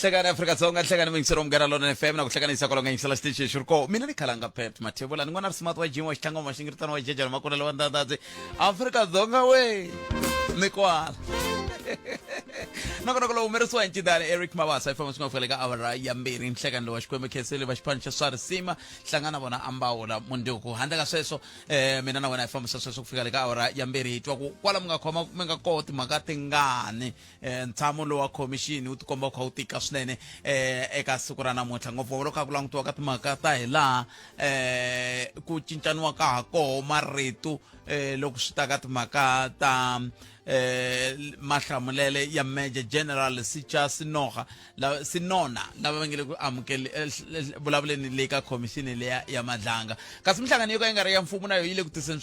Hlekani Afrika-Dzonga, hlekani muyingiseri wa Munghana Lonene FM na ku hlekanisa kwalomu ka yingisela xitichi lexi ri koho. Mina ni Khalanga Pet Mathebula, ni n'wana ri smart wa Jim wa Xitlangoma Xingiritana wa Jejana Makunele wa Ndandadzi. Afrika-Dzonga we ni kwala. Nongonoko lowu humelerisiwa hi Ncindani Eric Mabasa hi famba swi nga fika le ka awara ya mbirhi nhlekani lowu wa Xikwembu khenseli va xipano xa swa risima hlangana vona ambawula munduku handle ka sweswo mina na wena hi fambisa sweswo ku fika le ka awara ya mbirhi hi twa ku kwala mi nga khoma mi nga koho timhaka tingani ntshamo lowu wa khomixini wu tikomba wu kha wu tika swinene eka siku ra namuntlha ngopfu loko kha ku langutiwa ka timhaka ta hi laha ku cincaniwa ka ha koho marito loko swi ta ka timhaka ta mahlamulele ya Major General Sicha Sinoga la, Sinona lava va nge le ku amukeli vulavuleni le ka khomixini leya ya Madlanga kasi minhlangano yo ka yi nga ri ya mfumo na yo yi le ku tiseni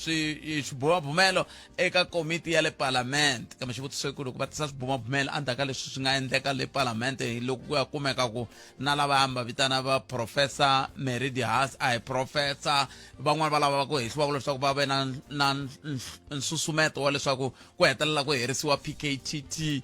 swibumabumelo eka komiti ya le palamende kambe xivutiso i ku loko va tisa swibumabumelo endzhaku ka leswi swi nga endleka le palamende loko ku ya kumeka ku na lava va vitana va professor Mary Dihas a hi professor van'wani va lava va ku hehliwaka leswaku va ve na na nsusumeto wa leswaku ku hetelela ku herisiwa PKTT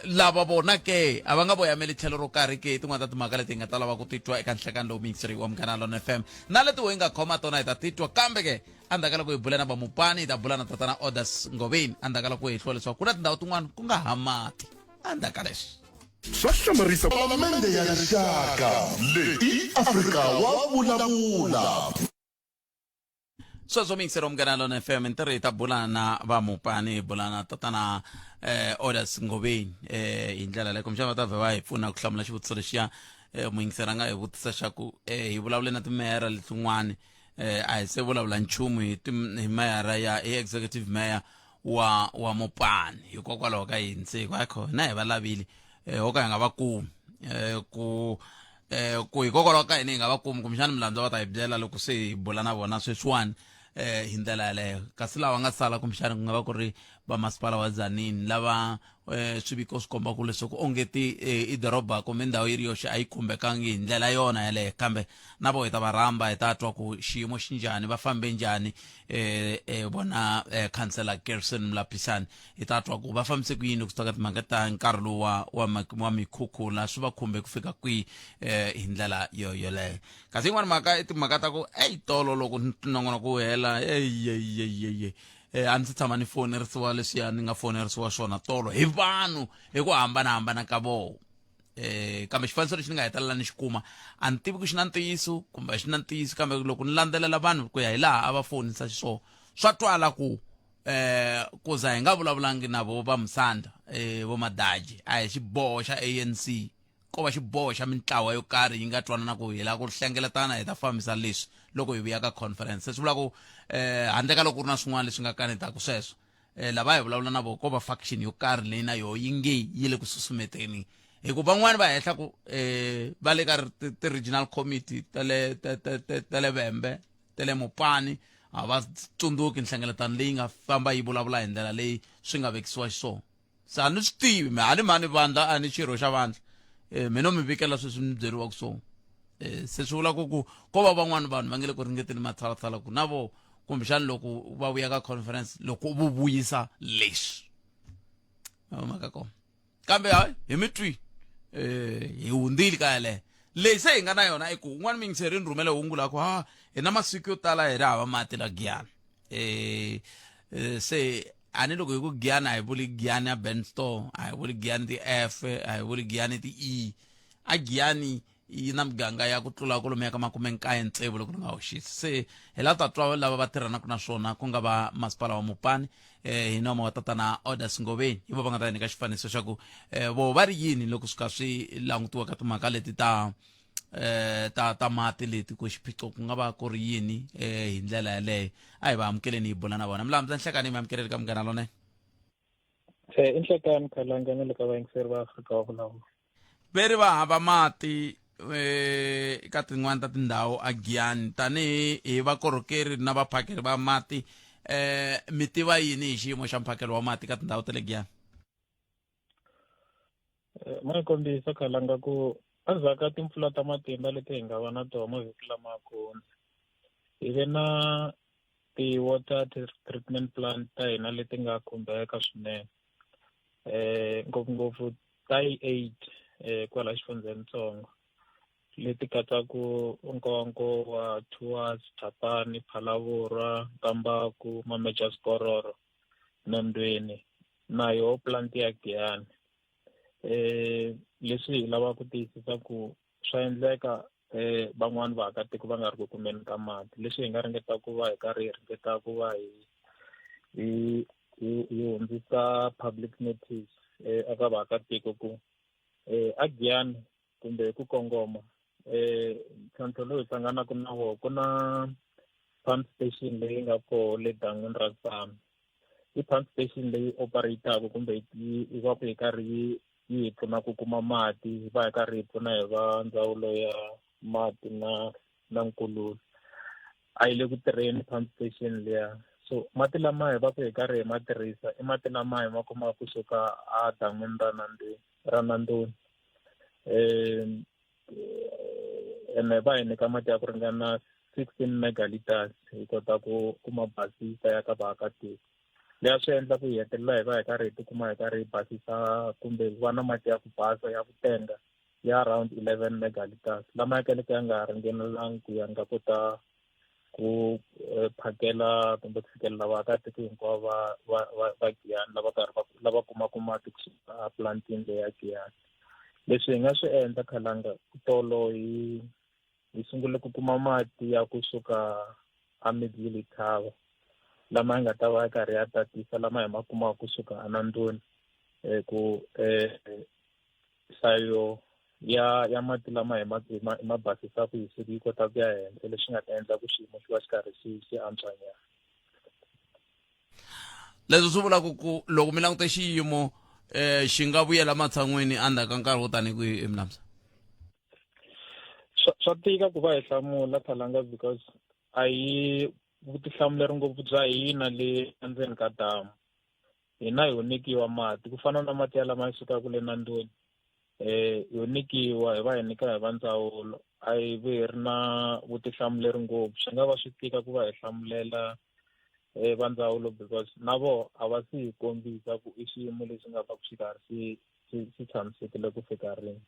lava vona ke a va nga voyameli tlhelo ro karhi ke tin'wana ta timhaka leti hi nga ta lava ku titwa eka nhlekani lowu mixri wa Munghana Lona FM na leti wo yi nga khoma tona hi ta titwa kambe ke endzhaku ka loko hi bula na vamupani hi ta bula na tatana Orders Ngoveni endzhaku ka loko hi hehliwa leswaku ku na tindhawu tin'wana ku nga ha mati endzhaku ka leswi Swa hlamarisa Palamende ya Rixaka leyi i Afrika wa vulavula. Sweswo miyingiseri wa Munghana Lona FM ntirho hi ta bula na vamupani hi bula na tatana Orders Ngoveni hi ndlela leyo kumbexana va ta vhe va hi pfuna ku hlamula xivutiso lexiya muyingiseri a nga hi vutisa xa ku hi vulavule na timeyara letin'wani a hi se vulavula nchumu hi hi meyara ya hi executive mayor wa wa Mopani hikokwalaho ka yini se hikho hina hi va lavile ho ka hi nga va kumi ku ku hikokwalaho ka yini hi nga va kumi kumbexana milandzu va ta hi byela loko se hi bula na vona sweswiwani hi ndlela yaleyo kasi lava nga sala kumbexana ku nga va ku ri va masipala wa Tzaneen lava swiviko swi kombaka leswaku onge ti i doroba kumbe ndhawu yi ri yoxe a yi khumbekangi hi ndlela yona yaleyo kambe na vo hi ta va rhamba hi ta twa ku xiyimo xi njhani va fambe njhani vona khansela Gerson Mulapisani hi ta twa ku va fambise ku yini ku suka ka timhaka ta nkarhi lowu wa wa wa mikhukhula swi va khumbe ku fika kwihi hi ndlela yo yoleyo kasi yin'wana mhaka i timhaka ta ku eyi tolo loko nongonoko wu hela eyi eyi eyi eyi a ndzi tshama ni fonerisiwa leswiya ni nga fonerisiwa swona tolo hi vanhu hi ku hambanahambana ka vona kambe xifaniso lexi ni nga hetelela ni xi kuma a ni tivi ku xi na ntiyiso kumbe a xi na ntiyiso kambe loko ni landzelela vanhu ku ya hi laha a va fonisa xiswona swa twala ku ku za hi nga vulavulangi na vo va Musanda vo Madaji a hi xiboho xa ANC ko va xiboho xa mintlawa yo karhi yi nga twanana ku hi lava ku hlengeletana hi ta fambisa leswi loko hi vuya ka conference se swi vula ku handle ka loko ku ri na swin'wana leswi nga kanetaka sweswo lava hi vulavula na vona ko va faction yo karhi leyi na yoho yi nge yi le ku susumeteni hi ku van'wani va hehla ku va le ka ti-regional committee ta le ta le Vhembe ta le Mopani a va tsundzuki nhlengeletano leyi nga famba yi vulavula hi ndlela leyi swi nga vekisiwa xiswona se a ni swi tivi me a ni mhani vandla a ni xirho xa vandla me no mi vikela sweswi ni byeriwaka swona se swi vula ku ku ko va van'wani vanhu va nge le ku ringeteni matshalatshala ku na vo kumbexani loko va vuya ka conference loko vo vuyisa leswi mhaka kona kambe hayi hi mi twi hi hundzile ka yaleyo leyi se hi nga na yona i ku un'wana miyingiseri ni rhumele hungu la ku ha hi na masiku yo tala hi ri hava mati la Giyani se a ni loko hi ku Giyani a hi vuli Giyani ya Benstore a hi vuli Giyani ti-F a hi vuli Giyani ti-E a Giyani yi na miganga ya ku tlula kwalomuya ka makume nkaye tsevu loko ni nga hoxisi se hi lava ta twa lava va tirhanaka na swona ku nga va masipala wa Mopani hi nomo wa tatana Orders Ngoveni hi vo va nga ta hi nyika xifaniso xa ku vo va ri yini loko swi ka swi langutiwa ka timhaka leti ta ta mati leti ku xiphiqo ku nga va ku ri yini hi ndlela yaleyo a hi va amukeleni hi bula na vona milambu nhlekani mi amukeleli ka Munghana Lonene. I nhlekani Khalanga na le ka vayingiseri va Afrika wa vulavula. Ve ri va hava mati eka tin'wana ta tindhawu a Giyani tanihi hi vakorhokeri na vaphakeri va mati mi tiva yini hi xiyimo xa mphakelo wa mati ka tindhawu ta le Giyani? Ma hi kombisa Khalanga ku endzhaku ka timpfula ta matimba leti hi nga va na tona mavhiki lama ku hundza hi ve na ti-water treatment plant ta hina leti nga khumbeka swinene ngopfungopfu ta yi 8. kwala xifundzhenitsongo leti katsaka Nkowankowa, Thuwas, Thapani, Phalaborwa, Nkambaku, Mameja Skororo, Nondweni na yoho plant ya Giyani. Leswi hi lavaka ku tiyisisa ku swa endleka van'wani vaakatiko va nga ri ku kumeni ka mati, leswi hi nga ringeta ku va hi karhi hi ringeta ku va hi hundzisa public notice eka vaakatiko ku a Giyani kumbe hi ku kongoma ntlhontlho lowu hi hlanganaka na wona, ku na pump station leyi nga koho le dan'wini ra Tsami. I pump station leyi operate-aka kumbe yi va ku yi karhi yi hi pfuna ku kuma mati, hi va hi karhi hi pfuna hi va ndzawulo ya mati na nkululo. A yi le ku tirheni pump station liya, so mati lama hi va ku hi karhi hi ma tirhisa i mati lama hi ma kumaka kusuka a dan'wini ra Nandoni ra Nandoni. Ene va hi nyika mati ya ku ringana 16 megaliters hi kota ku kuma basisa ya ka vaakatiko. Leya swi endla ku hi hetelela hi va hi karhi hi tikuma hi karhi hi basisa kumbe va na mati ya ku basa ya ku tenga ya around 11 megaliters lama ya kaleke ya nga ringanelangi ku ya nga kota ku phakela kumbe ku fikelela vaakatiko hinkwavo va Giyani lava karhi va lava kumaka mati kusuka a plantini leyi ya Giyani. Leswi hi nga swi endla khalanga tolo hi sungule ku kuma mati ya kusuka a Middle Letaba lama ya nga ta va ya karhi ya tatisa lama hi ma kumaka kusuka eNandoni, ku nhlayo ya mati lama hi ma basisaka hi siku yi kota ku ya henhla, leswi nga ta endla ku xiyimo xi va xi karhi xi antswa nyana. Leswi swi vulaka ku loko mi langute xiyimo xi nga vuyela matshan'wini endzhaku ka nkarhi wo tanihi kwihi, Mlamza? Swa tika ku va hi hlamula Khalanga, because a hi vutihlamuleri ngopfu bya hina le endzeni ka damu. Hina hi nyikiwa mati ku fana na mati ya lama ya sukaka le Nandoni, ho nyikiwa hi va hi nyika hi va ndzawulo, a hi vi hi ri na vutihlamuleri ngopfu. Swi nga va swi tika ku va hi hlamulela va ndzawulo because na voho a va si hi kombisa ku i xiyimo lexi nga va ku xi karhi xi tshamisekile ku fika rini.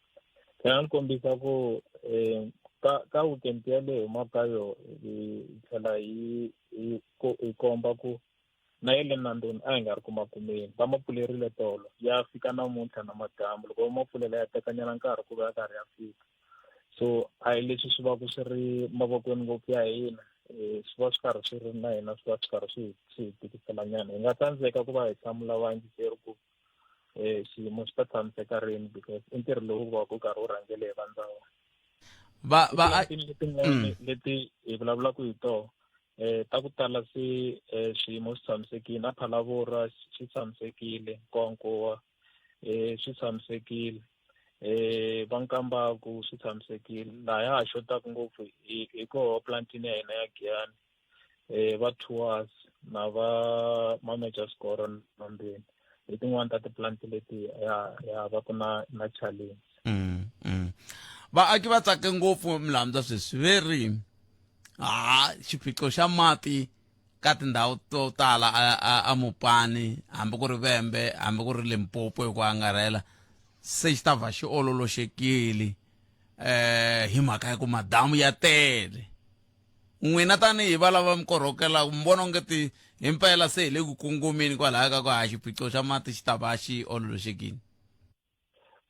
Tlhela ni kombisa ku ka weekend yaleyo hi humaka ka yona hi tlhela hi komba ku na ya le Nandoni a hi nga ri ku ma kumeni, va ma pfulerile tolo ya fika namuntlha na madyambu. Loko va ma pfulela ya tekanyana nkarhi ku va ya karhi ya fika, so a hi leswi swi va ku swi ri mavokweni ngopfu ya hina, swi va swi karhi swi ri na hina, swi va swi karhi swi hi tikisela nyana. Hi nga tsandzeka ku va hi hlamula vayingiseri ku xiyimo xi ta tshamiseka rini because i ntirho lowu va ku karhi wu rhangele hi va ndzawulo. Va va Letin'wana leti hi vulavulaka hi toho ta ku tala swi xiyimo xi tshamisekile, na Phalaborwa xi tshamisekile, Nkowankowa swi tshamisekile, va Nkambaku swi tshamisekile. Laha ya ha xotaka ngopfu hi koho plantini ya hina ya Giyani, va Thuwas na va Mameja Score Nondweni hi tin'wani ta tiplanti leti ya va ku na challenge. Vaaki va tsake ngopfu Mlamza sweswi, ve ri ha xiphiqo xa mati ka tindhawu to tala a Mupani, hambi ku ri Vhembe, hambi ku ri Limpopo hi ku angarhela, se xi ta va xi ololoxekile hi mhaka ya ku madamu ya tele. N'wina tanihi va lava mi korhokelaka, mi vona onge ti himpela se hi le ku kongomeni kwalaya ka ku ha xiphiqo xa mati xi ta va xi ololoxekile?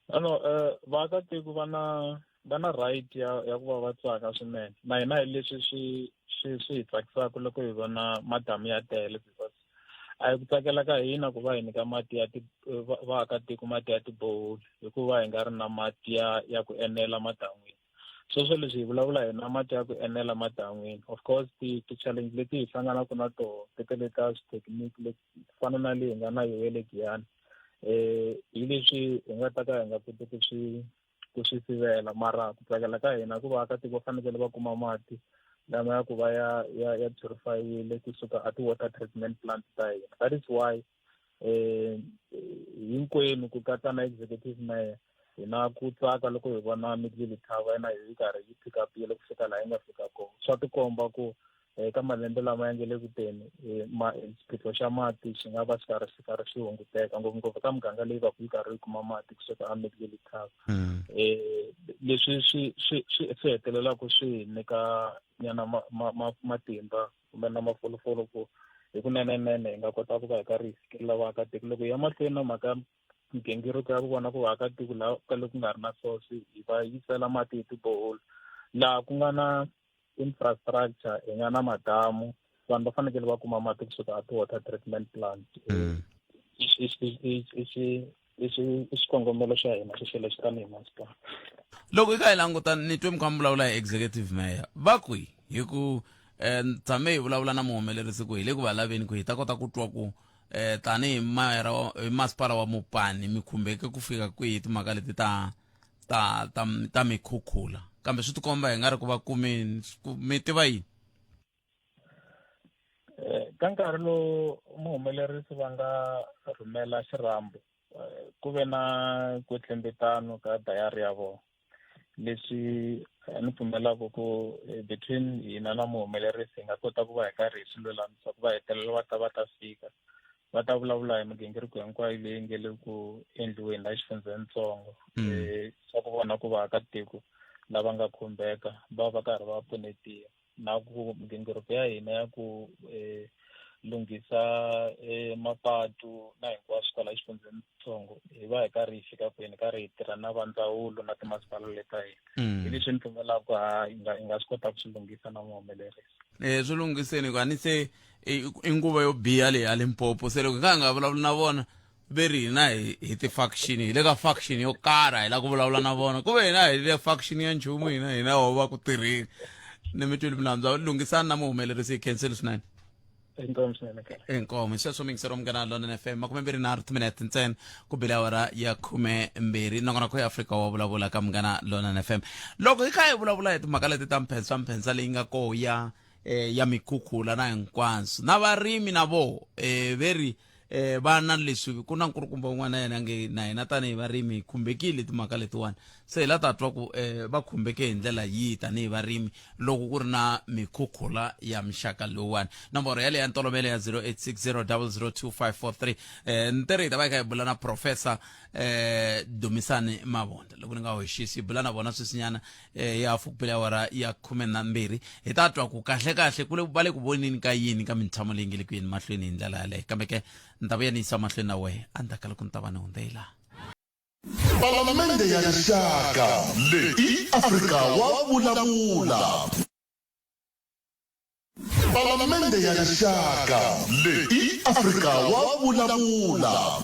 No, vaakatiko va na right ya ku va va tsaka swinene. Na hina hi leswi swi hi tsakisaka loko hi vona madamu ya tele, because a hi ku tsakela ka hina ku va hi nyika mati ya ti vaakatiko mati ya tiboholi hikuva hi nga ri na mati ya ku enela madan'wini. Sweswo leswi hi vulavula hi na mati ya ku enela madan'wini. Of course ti-challenge leti hi hlanganaka na toho tete leta swithekiniki leti fana na leyi hi nga na yoho ya le Giyani, hi leswi hi nga ta ka hi nga koti ku swi sivela, mara ku tsakela ka hina ku vaakatiko va fanekele va kuma mati lama ya ku va ya purify-wile kusuka a ti-water treatment plant ta hina. That is why hinkwenu ku katsa na executive mayor hi na ku tsaka loko hi vona Middle Letaba na yi karhi yi pick up yele ku fika laha yi nga fika kona. Swa tikomba ku Eka malembe lama ya nge le ku teni, xiphiqo xa mati xi nga va xi karhi xi karhi xi hunguteka, ngopfungopfu ka muganga leyi va ku yi karhi yi kuma mati kusuka a Medley Tower. Leswi swi hetelelaka swi hi nyika nyana matimba kumbe na mafolofolo ku hi kunenenene hi nga kota ku va hi karhi hi fikelela vaakatiko. Loko hi ya mahlweni na mhaka migingiriko ya ku vona ku vaakatiko laha ka le ku nga ri na source hi va yisela mati hi tiboholo, laha ku nga na infrastructure, hi nga na madamu, vanhu va fanekele va kuma mati kusuka a ti-water treatment plant. I xikongomelo xa hina xo xelexo tanihi masipala. Loko hi kha hi languta, ni twe mi kha mi vulavula hi executive mayor, va kwihi? Hi ku tshame hi vulavula na muhumelerisi ku hi le ku va laveni ku hi ta kota ku twa ku tanihi mayara hi masipala wa Mopani mi khumbeke ku fika kwihi timhaka leti ta mikhukhula, kambe swi tikomba hi nga ri ku va kumeni. Mi tiva yini? Ka nkarhi lowu muhumelerisi va nga rhumela xirhambo, ku ve na kwetlembetano ka dayari ya vona, leswi ni pfumelaka ku between hina na muhumelerisi hi nga kota ku va hi karhi hi swi lulamisa ku va hetelela va ta va ta fika va ta vulavula hi migingiriko hinkwayo leyi nge le ku endliweni la xifundzhenitsongo, swa ku vona ku vaakatiko lava nga khumbeka va va karhi va pfunetiwa, na ku migingiriko ya hina ya ku lunghisa mapatu na hinkwaswo kwala xifundzhenitsongo hi va hi karhi hi fika kwini, karhi hi tirha na va ndzawulo na timasipala leta hina. Hi leswi ni pfumelaka ha hi nga swi kota ku swi lunghisa na muhumelerisi. Swi lunghiseni ku a ni se i nguva yo biha leyi ya Limpopo, se loko hi nga hi nga vulavuli na vona, ve ri hina hi ti-faction, hi le ka faction yo karhi, a hi lava ku vulavula na vona, ku ve hina hi le faction ya nchumu, hina ho va ku tirheni. Ni mi twile minandzu, lunghisani na muhumelerisi. Hi khensile swinene. Inkomu swinene kaya. Inkomu. Sweswo mingisero Munghana London FM, 23 timinete ntsena ku bile awara ya 12. Nongonoko ya Afrika wa Vulavula ka Munghana London FM. Loko hi kha hi vulavula hi timhaka leti ta mphensa mphensa leyi nga koho ya mikhukhula na hinkwaswo, na varimi na voho ve ri va na leswi ku na nkulukumba un'wana yena nge na hina tanihi varimi hi khumbekile timhaka letiwani, se hi la ta twa ku va khumbeke hi ndlela yihi tanihi varimi loko ku ri na mikhukhula ya muxaka lowuwani. Nomboro yaleyo ya ntolovelo ya 0860002543. Ntirho hi ta va hi kha hi bula na Professor Dumisani Mavonda, loko ni nga hoxisi hi bula na vona sweswinyana ya hafu ku bile awara ya 12. Hi ta twa ku kahle kahle ku le va le ku voneni ka yini ka mintshamo leyi nge le ku yeni mahlweni hi ndlela yaleyo. Kambe ke ni ta vuya ni yisa mahlweni na wehe endzhaku ka loko ni ta va ni hundzela. Palamende ya Rixaka leyi i Afrika wa Vulavula. Palamende ya Rixaka leyi i Afrika wa Vulavula.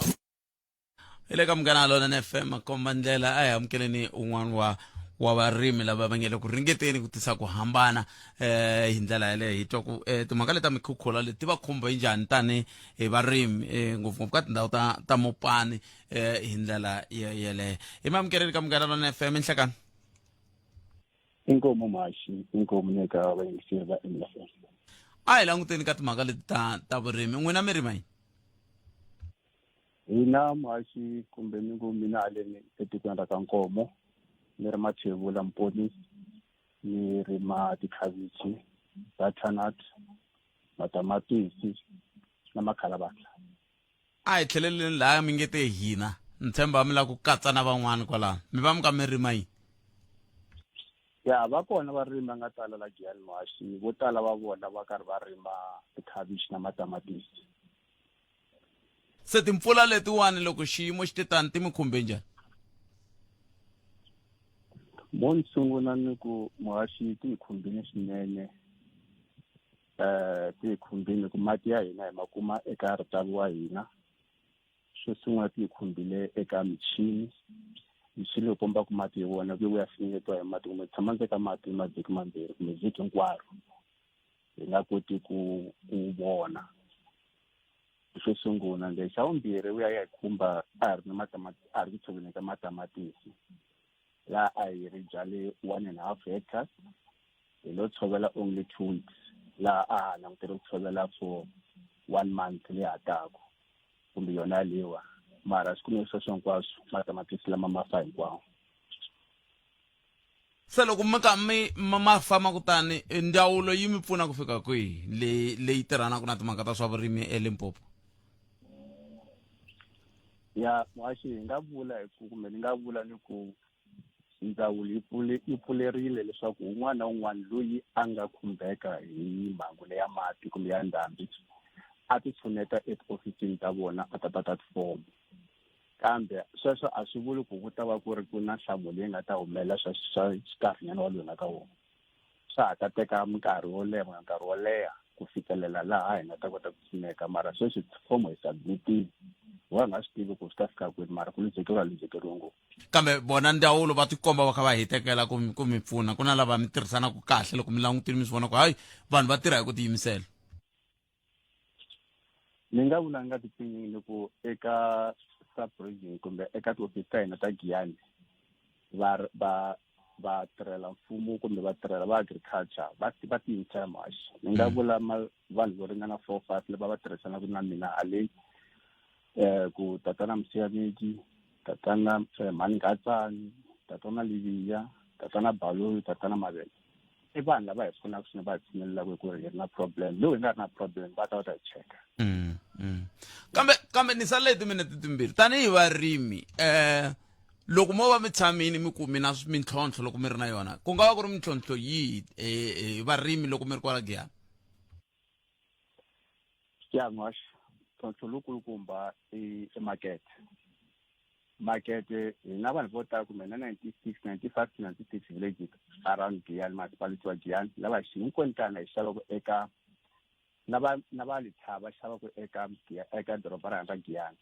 Hi le ka Munghana Lonene FM, komba ndlela. A hi amukeleni un'wana wa varimi lava va nge le ku ringeteni ku tisa ku hambana hi ndlela yaleyo. Hi twa ku timhaka leta mikhukhula leti va khumba hi njhani tani hi varimi, ngopfungopfu ka tindhawu ta Mopani hi ndlela yeleyo. Hi mamukeleni ka Munghana Lonene FM. Nhlekani. Inkomu mhaxi, inkomu neka vayingiseri va MFM. A hi languteni ka timhaka leti ta vurimi. N'wina mi rima yini? Hina muhaxi, kumbe mi ngo mina haleni etikweni ra ka Nkomo, ni ri mathevula mponisi, ni rima tikhavichi, butternut, matamatisi na makhalavatla. A hi tlheleleni laha mi nge te hina, ni tshemba mi lava ku katsa na van'wani kwalano. Mi va mi ka mi rima yini? Ya, va kona varimi va nga tala la Giyani muhaxi, vo tala va vona va karhi va rima tikhavichi na matamatisi. Se timpfula letiwani, loko xiyimo xi te tani, ti mi khumbe njhani? Mo ni sungula ni ku muhaxi ti hi khumbile swinene, ti hi khumbile ku mati ya hina hi ma kuma eka ritavi wa hina. Xo sungula ti hi khumbile eka michini, michini leyi pompaka mati hi wona ku ya finingetiwa hi mati, kumbe tshama ndzeni ka mati mavhiki 2 kumbe vhiki hinkwaro hi nga koti ku vona. Xo sungula. Then xa vumbirhi, vuya ya hi khumba a hi ri na matamati, a hi ri ku tshoveleni ka matamatisi, laha a hi ri byale 1.5 hectares, hi lo tshovela only 2 weeks, laha a ha langutele ku tshovela for one month leyi ha taku kumbe yona yalewa, mara swi kumeke sweswo hinkwaswo matamatisi lama ma fa hinkwawo. Se loko mi ka mi ma fama kutani ndzawulo yi mi pfuna ku fika kwihi leyi leyi tirhanaka na timhaka ta swa vurimi eLimpopo? Ya muhaxi, hi nga vula hi ku kumbe ni nga vula ni ku ndzawulo yi pfule yi pfulerile leswaku un'wana na un'wana loyi a nga khumbeka hi mhangu leya mati kumbe ya ndhambi a ti tshuneta etihofisini ta vona a ta tata tifomo. Kambe sweswo a swi vuli ku ku ta va ku ri ku na nhlamulo leyi nga ta humelela swa swa xinkarhinyana wa loyi nga ka wona. Swa ha ta teka minkarhi wo leha nkarhi wo leha ku fikelela laha hi nga ta kota ku pfuneka, mara sweswi fomo hi submit-ile. Ho ka hi nga swi tivi ku swi ta fika kwini, mara ku lunghekeriwa lunghekeriwe ngopfu. Kambe vona ndzawulo va tikomba va kha va hitekela ku ku mi pfuna, ku na lava mi tirhisanaka kahle loko mi langutile mi swi vona ku hayi vanhu va tirha hi ku tiyimisela. Ni nga vula ni nga tipfinyingi ni ku eka sub region kumbe eka tihofisi ta hina ta Giyani va va vatirhela mfumo kumbe vatirhela va agriculture va va tiyimisela muhaxi. Ni nga vula ma vanhu vo ringana 4 5 lava va tirhisanaka na mina haleni, ku tatana Musiyameki, tatana Mhani Ngatsani, tatana Liviya, tatana Baloyi, tatana Mavele. I vanhu lava hi pfunaka swinene, va hi pfumelelaka hi ku ri hi ri na problem. Loko hi nga ri na problem va ta va ta hi cheka. Kambe ni sale hi timinete timbirhi tanihi varimi, loko mo va mi tshamini mi ku mi na mintlhontlho loko mi ri na yona, ku nga va ku ri mintlhontlho yihi hi varimi loko mi ri kwala Giyani? Ya n'waxi, ntlhontlho lowukulukumba i makete. Makete hi na vanhu vo tala kumbe na 96, 95 to 96 villages around Giyani, municipality wa Giyani, lava hinkwenu tana hi xavaka eka na va na va Letaba xavaka eka eka doroba ra ra Giyani.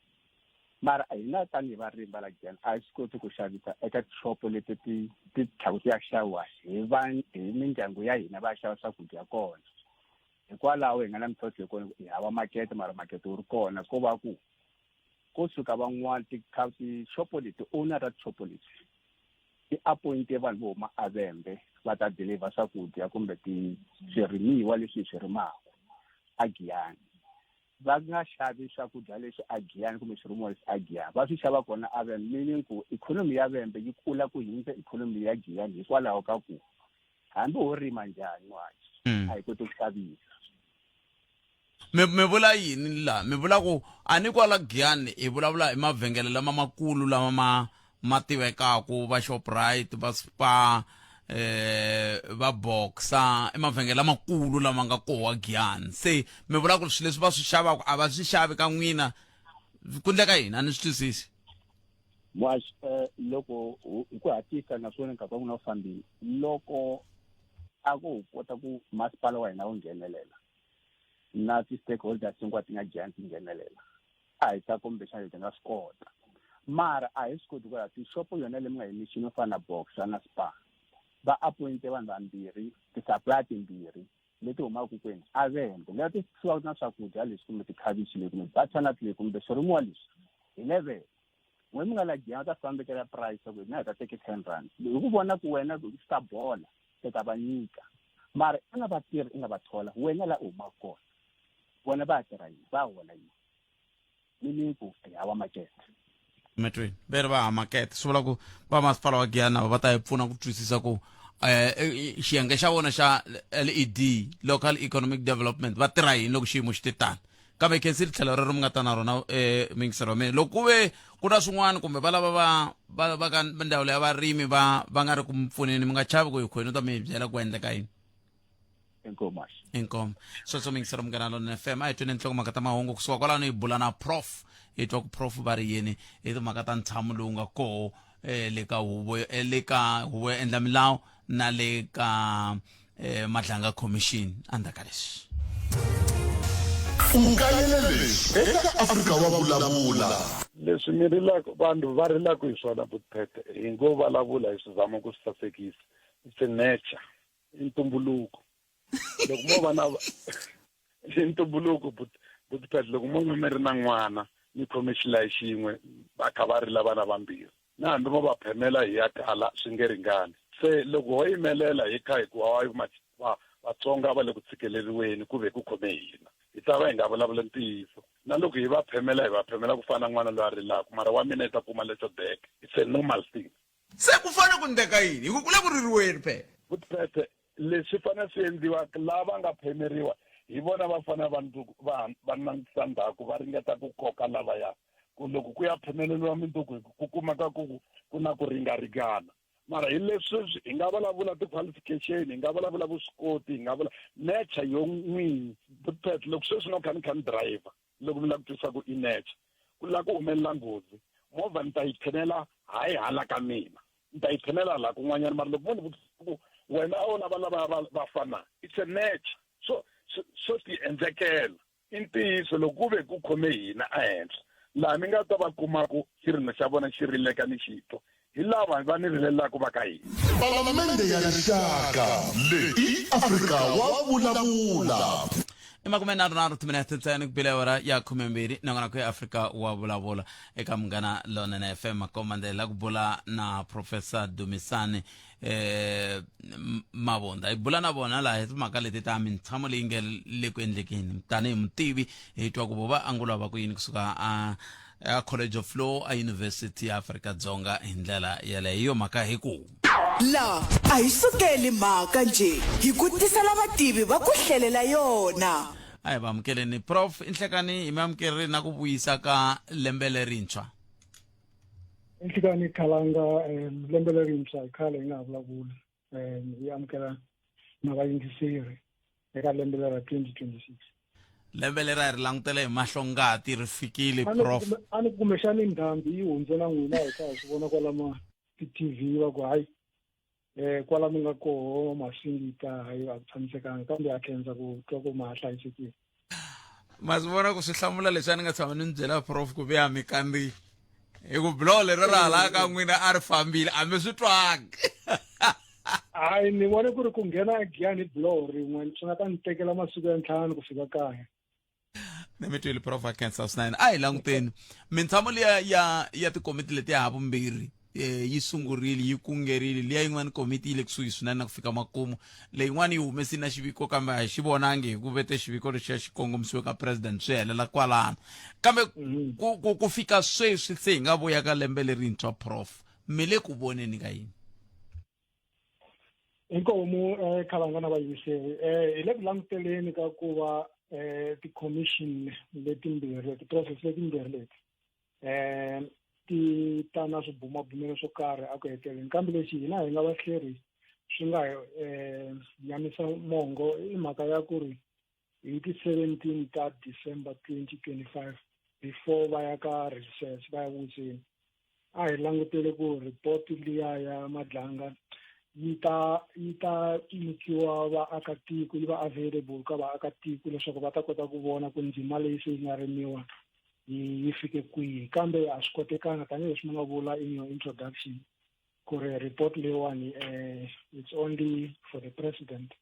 Mara hina tanihi varimi va la Giyani a hi swi koti ku xavisa eka tixopo leti ti ti tlhaka ti ya xaviwa hi va hi mindyangu ya hina va ya xava swakudya kona. Hikwalaho hi nga na mintlhontlho hi kona hi hava makete, mara makete wu ri kona, ko va ku ko suka van'wana tixopo leti, owner ta tixopo leti ti appointe vanhu vo huma aVhembe va ta deliver swakudya kumbe ti swirimiwa leswi hi swi rimaka a Giyani. Va nga xavi swakudya leswi a Giyani kumbe swirimiwa leswi a Giyani, va swi xava kona aVhembe, meaning ku ikhonomi ya Vhembe yi kula ku hindza ikhonomi ya Giyani hikwalaho ka ku hambi ho rima njhani n'waxi a hi koti ku xavisa. Mi vula yini la? Mi vula ku a ni kwala Giyani hi vulavula hi mavhengele lama makulu lama ma tivekaku, va Shoprite, va Spar, va Boxer, i mavhengele lamakulu lama nga koho Giyani. Se mi vula ku swilo leswi va swi xavaka a va swi xavi ka n'wina, ku ndleka yini? A ni swi twisisi. Muhaxi, loko hi ku hatlisa naswona nkarhi wa n'wina wu fambile, loko a ku kota ku masipala wa hina wu nghenelela na ti-stakeholders hinkwato ti nga Giyani ti nghenelela, a hi ta kumbexana hi nga swi kota, mara a hi swi koti ku ya tixopo yona leyi mi nga yi mixini yo fana na Boxer na Spar, va appointe vanhu vambirhi, ti-supplier timbirhi leti humaka kwini aVhembe, leti ti siwaka na swakudya leswi kumbe tikhavichi leyi kumbe butternut leyi kumbe swirimiwa leswi hi level. N'we mi nga la Giyani va ta fambekela price ku hina hi ta teke 10 rand hi ku vona ku wena swi ta bola i ta va nyika, mara i nga vatirhi i nga va thola wena la u humaka kona, vona va ya tirha yini, va hola yini, meaning ku hi hava makete. Metweni ve ri va ha makete, swi vula ku va masipala wa Giyani nava va ta hi pfuna ku twisisa ku xiyenge xa vona xa LED, local economic development, va tirha yini loko xiyimo xi te tani. Kambe khensile tlhelo rero mi nga ta na rona, muyingiseri wa mina, loko ku ve ku na swin'wana kumbe va lava va va va ka ndzawulo ya varimi va va nga ri ku mi pfuneni, mi nga chavi ku hi khweni u ta mi byela ku endleka yini. Inkomu. Inkomu. Sweswo muyingiseri Munghana Lonene FM, a hi tweni nhlokomhaka ta mahungu kusuka kwalano hi bula na prof, hi twa ku prof va ri yini hi timhaka ta ntshamo lowu nga koho le ka huvo, le ka huvo yo endla milawu na le ka Madlanga Commission endzhaku ka leswi. U kayele leswi eka Afrika wa Vulavula. Leswi mi rilaka, vanhu va rilaka hi swona Butphete, hi ngo vulavula hi swi zama ku swi sasekisa. It's a nature, i ntumbuluko. Loko mo va na i ntumbuluko Butphete, loko mo va mi ri na n'wana mi khome xilayi xin'we va kha va rila vana vambirhi, na hambi mo va phemela hi ya kala swi nge ringani. Se loko ho yimelela hi kha hi ku hayi Vatsonga va le ku tshikeleriweni ku ve ku khome hina, hi ta va hi nga vulavuli ntiyiso. Na loko hi va phemela, hi va phemela ku fana na n'wana loyi a rilaka, mara wa mina i ta kuma lexo deke. It's a normal thing. Se ku fanele ku ndleka yini? Hi ku ku le ku ririweni phela. Vutiphethe leswi fanele swi endliwa lava nga phemeriwa hi vona va fanele va va va langutisa ndzhaku va ringeta ku koka lavaya ku loko ku ya phemeleriwa minduku ku kumeka ku ku na ku ringaringana. Mara hi leswi hi nga vulavula ti-qualification, hi nga vulavula vuswikoti, hi nga vula nature yo n'winyi. Vutiphethe loko sweswi no kha ni kha ni driver, loko mi lava ku twisisa ku i nature, ku lava ku humelela nghozi, movha ni ta yi phenela hayi hala ka mina, ni ta yi phenela laha kun'wanyana. Mara loko mo ni vutisa ku wena a wu lava lava va va fana, it's a nature, so swo ti endlekela. I ntiyiso loko ku ve ku khome hina ehenhla laha mi nga ta va kuma ku xirilo xa vona xi rileka ni xi twa, hi lava va ni rilelaka va ka hina. Palamende ya Rixaka leyi i Afrika wa vulavula. I 33 timinete ntsena ku bile awara ya 12 nongonoko ya Afrika wa vulavula eka Munghana Lonene FM. Makombandlela ku bula na Professor Dumisani Mabunda, hi bula na vona laha hi timhaka leti ta mintshamo leyi nge le ku endlekeni. Tanihi mutivi hi twa ku vo va angula va ku yini kusuka a College of Law a University ya Afrika Dzonga hi ndlela yeleyo. Hi yo mhaka hi ku La a hi sukeli mhaka njhe, hi ku tisela vativi va ku hlelela yona. A hi va amukeleni Prof. Inhlekani, hi mi amukerile na ku vuyisa ka lembe lerintshwa. Inhlekani Khalanga, lembe lerintshwa hi khale hi nga ha vulavuli. Hi amukela na vayingiseri eka lembe lera 2026. Lembe leri a hi ri langutele hi mahlo ngati ri fikile, Prof. A ni kumbexani ndhambi yi hundze na n'wina, hi kha hi swi vona kwala ma ti-TV va ku hayi kwala mi nga koho masingita, hayi a ku tshamisekanga, kambe a khensa ku twa ku ma ha hlayisekile. Ma swi vona ku swi hlamula leswi a ni nga tshama ni mi byela Prof ku vuya mi kandziyi hi ku buloho leri ra hala ka n'wina a ri fambile, a mi swi twangi. Hayi, ni vone ku ri ku nghena eGiyani hi buloho rin'we swi nga ta ni tekela masiku ya 5 ku fika kaya. Ni mi twile Prof, a khensa swinene. A hi languteni mintshamo liya ya tikomiti letiya ha vumbirhi yi sungurile, yi kungerile. Liya yin'wana komiti yi le kusuhi swinene na ku fika makumu, leyin'wana yi humesile na xiviko kambe a hi xi vonangi hi ku vete xiviko lexiya xi kongomisiwe ka president swi helela kwalano. Kambe ku fika sweswi se hi nga vuya ka lembe lerintshwa, Prof, mi le ku voneni ka yini? Inkomu Khalanga na vayingiseri, hi le ku languteleni ka ku va ti-commission letimbirhi, ti-process letimbirhi leti ti ta na swibumabumelo swo karhi a ku heteleni. Kambe lexi hina hi nga vahleri swi nga nyamisa mongo i mhaka ya ku ri hi ti 17 ta December 2025, before va ya ka recess, va ya wiseni, a hi langutele ku report liya ya Madlanga yi ta nyikiwa vaakatiko, yi va available ka vaakatiko leswaku va ta kota ku vona ku ndzima leyi se yi nga rimiwa yi fike kwihi. Kambe a swi kotekanga, tanihileswi mi nga vula in your introduction ku ri report leyiwani it's only for the president.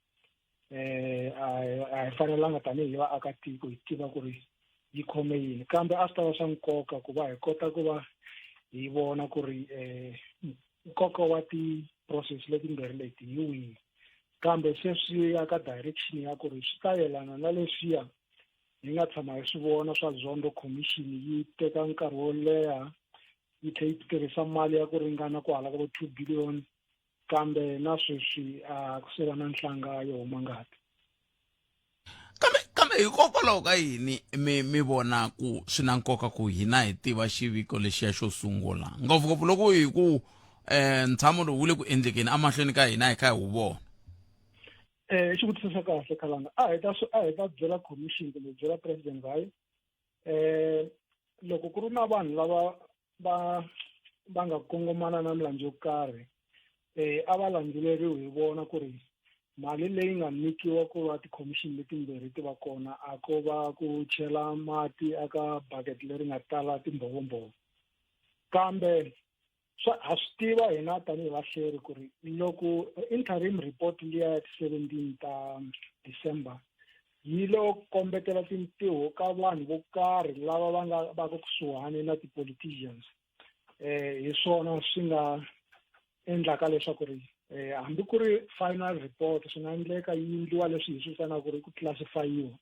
A hi fanelanga tanihi vaakatiko hi tiva ku ri yi khome yini, kambe a swi ta va swa nkoka ku va hi kota ku va hi vona ku ri nkoka wa ti-process letimbirhi leti hi wihi. Kambe se swi ya ka direction ya ku ri swi ta yelana na leswiya hi nga tshama hi swi vona swa Zondo Commission, yi teka nkarhi wo leha, yi tlhe yi tirhisa mali ya ku ringana ku hala ka vo 2 billion, kambe na sweswi a ku se va na nhlanga yo huma ngati. Kambe hikokwalaho ka yini mi vona ku swi na nkoka ku hina hi tiva xiviko lexiya xo sungula, ngopfungopfu loko hi ku ntshamo lowu wu le ku endlekeni emahlweni ka hina hi kha hi wu vona? Xivutiso xa kahle Khalanga. A hi ta byela commission kumbe byela president, hayi, loko ku ri na vanhu lava va nga kongomana na milandzu yo karhi, a va landzeleriwi hi vona ku ri mali leyi nga nyikiwa ku va ti-commission letimbirhi ti va kona a ko va ku chela mati aka bucket leri nga tala timbhovombhovo. Kambe swa ha swi tiva hina tanihi vahleri ku ri loko interim report liya ya ti-17 ta December yi lo kombetela tintiho ka vanhu vo karhi lava va nga va ku kusuhani na ti-politicians, hi swona swi nga endlaka leswaku ri hambi ku ri final report swi nga endleka yi endliwa leswi hi swi vitanaka ku ri ku classifyiwa.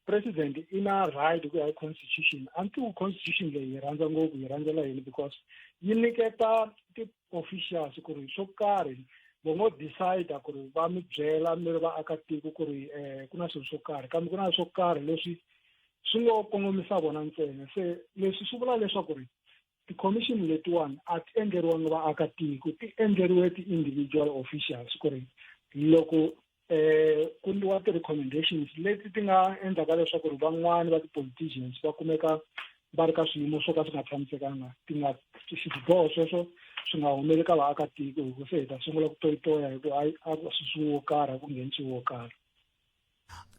President i na right ku ya hi constitution. A ni tivi constitution leyi hi rhandza ngopfu, hi rhandzela yini, because yi nyiketa ti-officials ku ri swo karhi va ngo decide ku ri va mi byela mi ri vaakatiko ku ri ku na swilo swo karhi, kambe ku na swo karhi leswi swi ngo kongomisa vona ntsena. Se leswi swi vula leswaku ri ti-commission letiwani a ti endleriwanga vaakatiko, ti endleriwe ti-individual officials ku ri loko ku endliwa ti-recommendations leti ti nga endlaka leswaku ri van'wani va ti-politicians va kumeka va ri ka swiyimo swo ka swi nga tshamisekanga, ti nga swiboho sweswo swi nga humeli ka vaakatiko, hi ku se hi ta sungula ku toyitoya hi ku a ku susiwi wo karhi, a ku nghenisiwi wo karhi.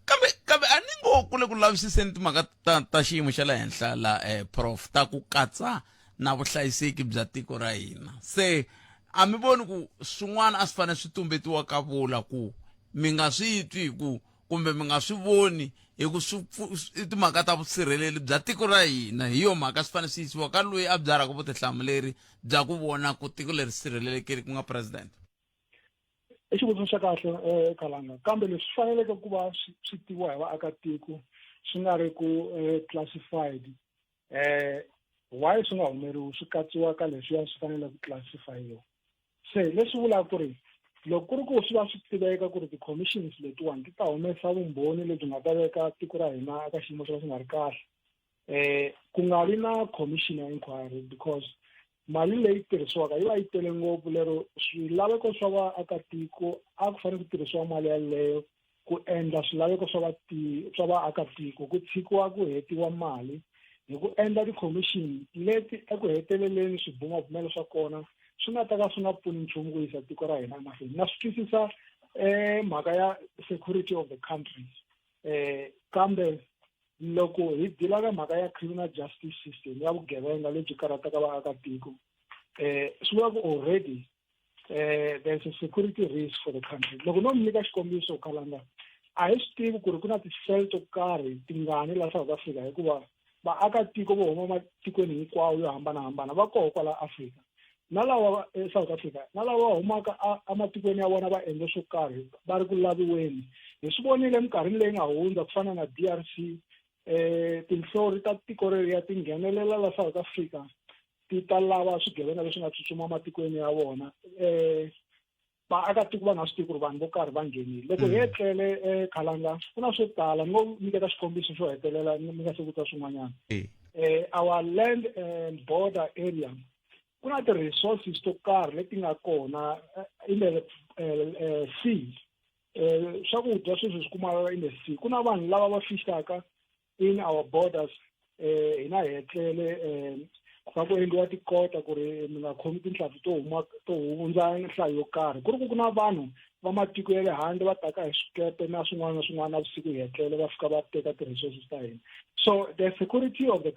Kambe a ni ngo ku le ku lavisiseni timhaka ta xiyimo xa le henhla la, prof, ta ku katsa na vuhlayiseki bya tiko ra hina. Se a mi voni ku swin'wana a swi fanele swi tumbetiwa ka vula ku mi nga swi twi hi ku kumbe mi nga swi voni hi ku swi i timhaka ta vusirheleli bya tiko ra hina, hi yo mhaka swi fanele swi yisiwa ka loyi a byarhaka vutihlamuleri bya ku vona ku tiko leri sirhelelekile, ku nga president? I xivutiso xa kahle, Khalanga, kambe leswi faneleke ku va swi tiviwa hi vaakatiko swi nga ri ku classified, why swi nga humeriwi swi katsiwa ka leswiya swi fanele ku classifyiwa? Se leswi vulaka ku ri loko ku ri ku swi va swi tiveka ku ri ti-commissions letiwani ti ta humesa vumbhoni lebyi nga ta veka tiko ra hina eka xiyimo xo ka xi nga ri kahle, ku nga vi na commission ya inquiry, because mali leyi tirhisiwaka yi va yi tele ngopfu lero swilaveko swa vaakatiko a ku fanele ku tirhisiwa mali yaleyo ku endla swilaveko swa vaakatiko, ku tshikiwa ku hetiwa mali hi ku endla ti-commission leti eku heteleleni swibumabumelo swa kona swi nga ta ka swi nga pfuni nchumu ku yisa tiko ra hina emahlweni. Na swi twisisa mhaka ya security of the country, kambe loko hi dila ka mhaka ya criminal justice system ya vugevenga lebyi karhataka vaakatiko, swi vula ku already there's a security risk for the country. Loko no mi nyika xikombiso, Khalanga, a hi swi tivi ku ri ku na ti-cell to karhi tingani la South Africa, hikuva vaakatiko vo huma matikweni hinkwawo yo hambanahambana va koho kwala Africa na lava South Africa, na lava va humaka ematikweni ya vona va endle swo karhi va ri ku laviweni. Hi swi vonile eminkarhini leyi nga hundza, ku fana na DRC, tinhlori ta tiko reriya ti nghenelela la South Africa ti ta lava swigevenga leswi nga tsutsuma matikweni ya vona, vaakatiko va nga swi tivi ku ri vanhu vo karhi va nghenile. Loko hi etlele, Khalanga, ku na swo tala. Ni ngo nyiketa xikombiso xo hetelela mi nga se vutisa swin'wanyana. Our land and border area, ku na ti-resources to karhi leti nga kona in the sea. Swakudya sweswi swi kumaka in the sea. Ku na vanhu lava va fishaka in our borders. Hina hi etlele ku va ku endliwa tikota ku ri mi nga khomi tinhlampfi to huma to hundza nhlayo yo karhi, ku ri ku ku na vanhu va matiko ya le handle va taka hi swikepe na swin'wana na swin'wana na vusiku hi etlele, va fika va teka ti-resources ta hina. So the security of the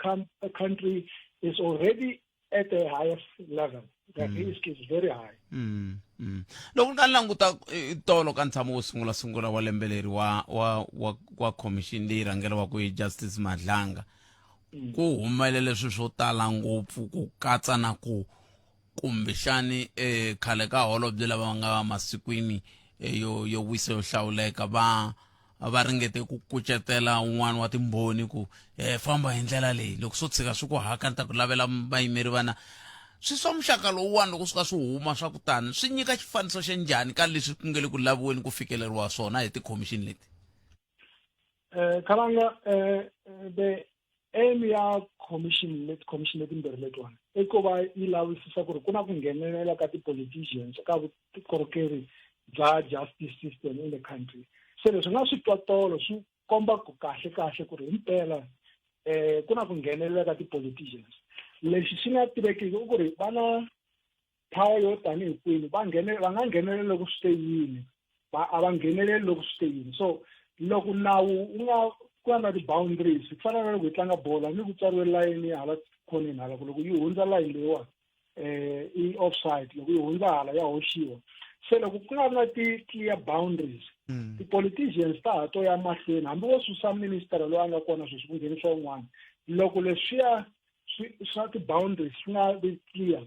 country is already at the highest level. The risk is very high. Loko ni ka languta tolo ka ntshamo wo sungula sungula wa lembe leri wa commission leyi rhangeriwaka hi Justice Madlanga, ku humelele swilo swo tala ngopfu, ku katsa na ku kumbexani khale ka holobye lava nga masikwini yo wisa yo hlawuleka va ringete ku kucetela un'wana wa timbhoni ku famba hi ndlela leyi, loko swo tshika swi ku haka ni ta ku lavela vayimeri vana swi swa muxaka lowuwani. Loko swi ka swi huma swa ku tani, swi nyika xifaniso xa njhani ka leswi ku nge le ku laviweni ku fikeleriwa swona hi tikhomixini leti? Khalanga, the aim ya commission leti, commission letimbirhi letiwani, i ku va yi lavisisa ku ri ku na ku nghenelela ka ti-politicians ka vukorhokeri bya justice system in the country. Se leswi nga swi twa tolo swi komba ku kahle kahle ku ri himpela ku na ku nghenelela ka ti-politicians. Lexi xi nga tivekiki i ku ri va na power yo tanihi kwini, va nga nghenelela loko swi te yini, va a va ngheneleli loko swi te yini. So loko nawu wu nga ku nga na ti-boundaries, ku fana na loko hi tlanga bolo, ni ku tsariwe layeni hala khoneni hala, ku loko yi hundza layini leyiwani i offside, loko yi hundza hala ya hoxiwa. Se loko ku nga ri na ti-clear boundaries, ti-politicians ta ha to ya mahlweni, hambi wo susa minister loyi a nga kona sweswi ku nghenisiwa un'wana, loko leswiya swa ti-boundaries swi nga vi clear,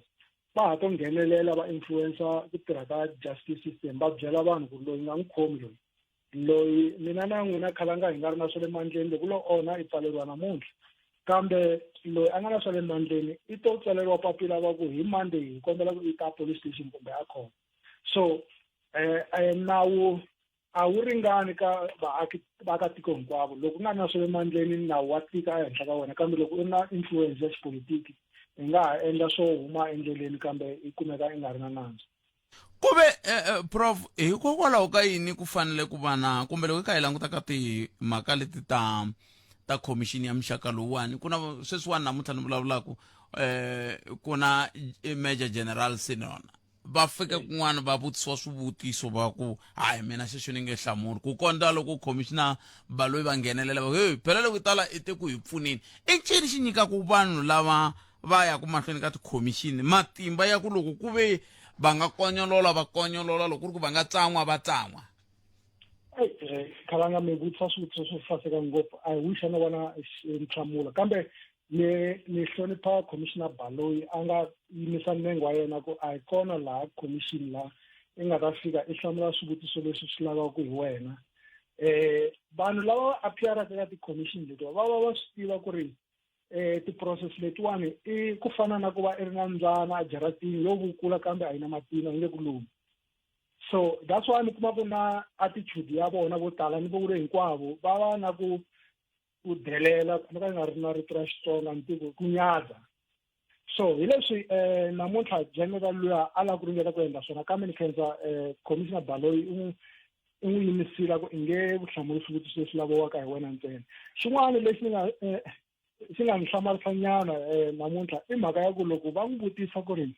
va ha to nghenelela, va influencer ku tirha ka justice system, va byela vanhu ku loyi nga n'wi khomi loyi. Loyi mina na n'wina khalanga hi nga ri na swa le mandleni, loko lo onha i pfaleriwa namuntlha. Kambe loyi a nga na swa le mandleni i to tsaleriwa papila va ku hi Monday hi kombela ku i ta police station kumbe a court. So nawu a wu ringani ka vaaki vaakatiko hinkwavo. Loko u nga na swa le mandleni nawu wa tika ehenhla ka wena, kambe loko u ri na influence ya xipolitiki i nga ha endla swo huma endleleni kambe i kumeka i nga ri na nandzu. Ku ve prof, hikokwalaho ka yini ku fanele ku va na, kumbe loko hi kha hi languta ka timhaka leti ta khomixini ya muxaka lowuwani, ku na sweswiwani namuntlha ni vulavulaka ku na Major General Senona, va fika kun'wana va vutisiwa swivutiso va ku hayi mina xexo ni nge hlamuli, ku kondza loko commissioner Baloyi va nghenelela va ku hey, phela loko tala i te ku hi pfuneni. I ncini xi nyikaka vanhu lava va yaku mahlweni ka tikhomixini matimba ya ku loko ku ve va nga konyolola va konyolola, loko ku ri ku va nga tsan'wa va tsan'wa? Khalanga, mi vutisa swivutiso swo saseka ngopfu. I wish a no va na nhlamulo, kambe ni hlonipha Commissioner Baloyi a nga yimisa nenge wa yena ku a hi kona laha commission laha i nga ta fika i hlamula swivutiso leswi swi lavaka hi wena. Vanhu lava va appearaka eka ti-commission letiwa va va va swi tiva ku ri ti-process letiwani i ku fana na ku va i ri na mbyana ejaratini yo vukula kambe a yi na matino, yi nge ku lumi. So that's why mi kuma ku na attitude ya vona vo tala, ni vule hinkwavo, va va na ku delela, no ka nga ri na rito ra Xitsonga ni tiku ku nyadza. So hi leswi namuntlha general luya a lava ku ringeta ku endla swona, kambe ni khensa Commissioner Baloyi i n'wi yimisile ku i nge vuhlamuli swivutiso leswi laviwaka hi wena ntsena. Xin'wana lexi ni nga xi nga ni hlamarisa nyana namuntlha i mhaka ya ku loko va n'wi vutisa ku ri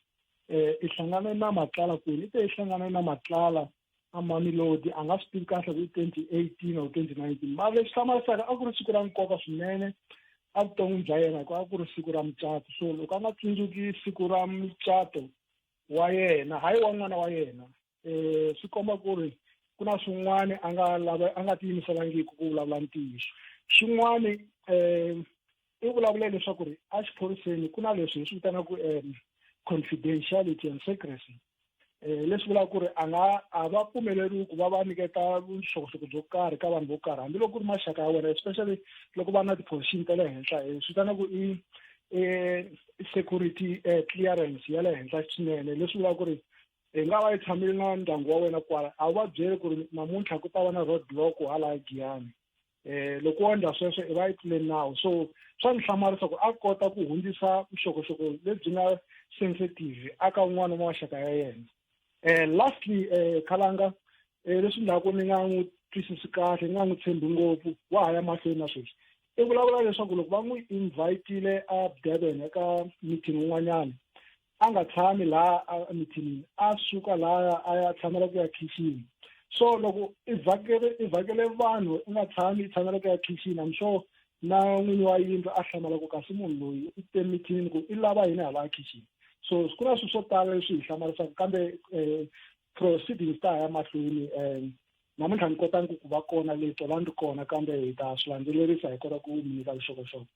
i hlangane na Matlala kwini, i te i hlangane na Matlala a Mamelodi, a nga swi tivi kahle ku i 2018 or 2019. Mara lexi hlamarisaka a ku ri siku ra nkoka swinene evuton'wini bya yena, hikuva a ku ri siku ra mucato. So loko a nga tsundzuki siku ra mucato wa yena, hayi wa n'wana wa yena, swi komba ku ri ku na swin'wana a nga lava a nga tiyimiselangiki ku vulavula ntiyiso. Xin'wani i vulavule leswaku ri a xiphoriseni ku na leswi hi swi vitanaka confidentiality and secrecy, leswi vulaka ku ri a nga a va pfumeleriwi ku va va nyiketa vuxokoxoko byo karhi ka vanhu vo karhi, hambiloko ku ri maxaka ya wena, especially loko va na ti-position ta le henhla. Swi vitana ku i security clearance ya le henhla swinene, leswi vulaka ku ri hi nga va yi tshamile na ndyangu wa wena kwala, a wu va byeli ku ri namuntlha ku ta va na road block hala Giyani. Loko wo endla sweswo i va yi tlule nawu. So swa ni hlamarisa ku a kota ku hundzisa vuxokoxoko lebyi nga sensitive aka un'wana wa maxaka ya yena. Lastly, Khalanga, leswi ndlaku ni nga n'wi twisisi kahle, ni nga n'wi tshembi ngopfu, wa ha ya mahlweni na sweswi i vulavula leswaku loko va n'wi invitile a Durban eka meeting wun'wanyana, a nga tshami laha a meetingini, a suka laha a ya tshamela ku ya khixini. So loko i vhakele vanhu i nga tshami, i tshamela ku ya khixini, I'm sure na n'winyi wa yindlu a hlamala ku kasi munhu loyi i te meetingini ku i lava yini hala khixini. So ku na swilo swo tala leswi hi hlamarisaka, kambe proceedings ta ha ya mahlweni. Namuntlha ni kotangi ku va kona le tolani ri kona, kambe hi ta swi landzelerisa hi kota ku mi nyika vuxokoxoko.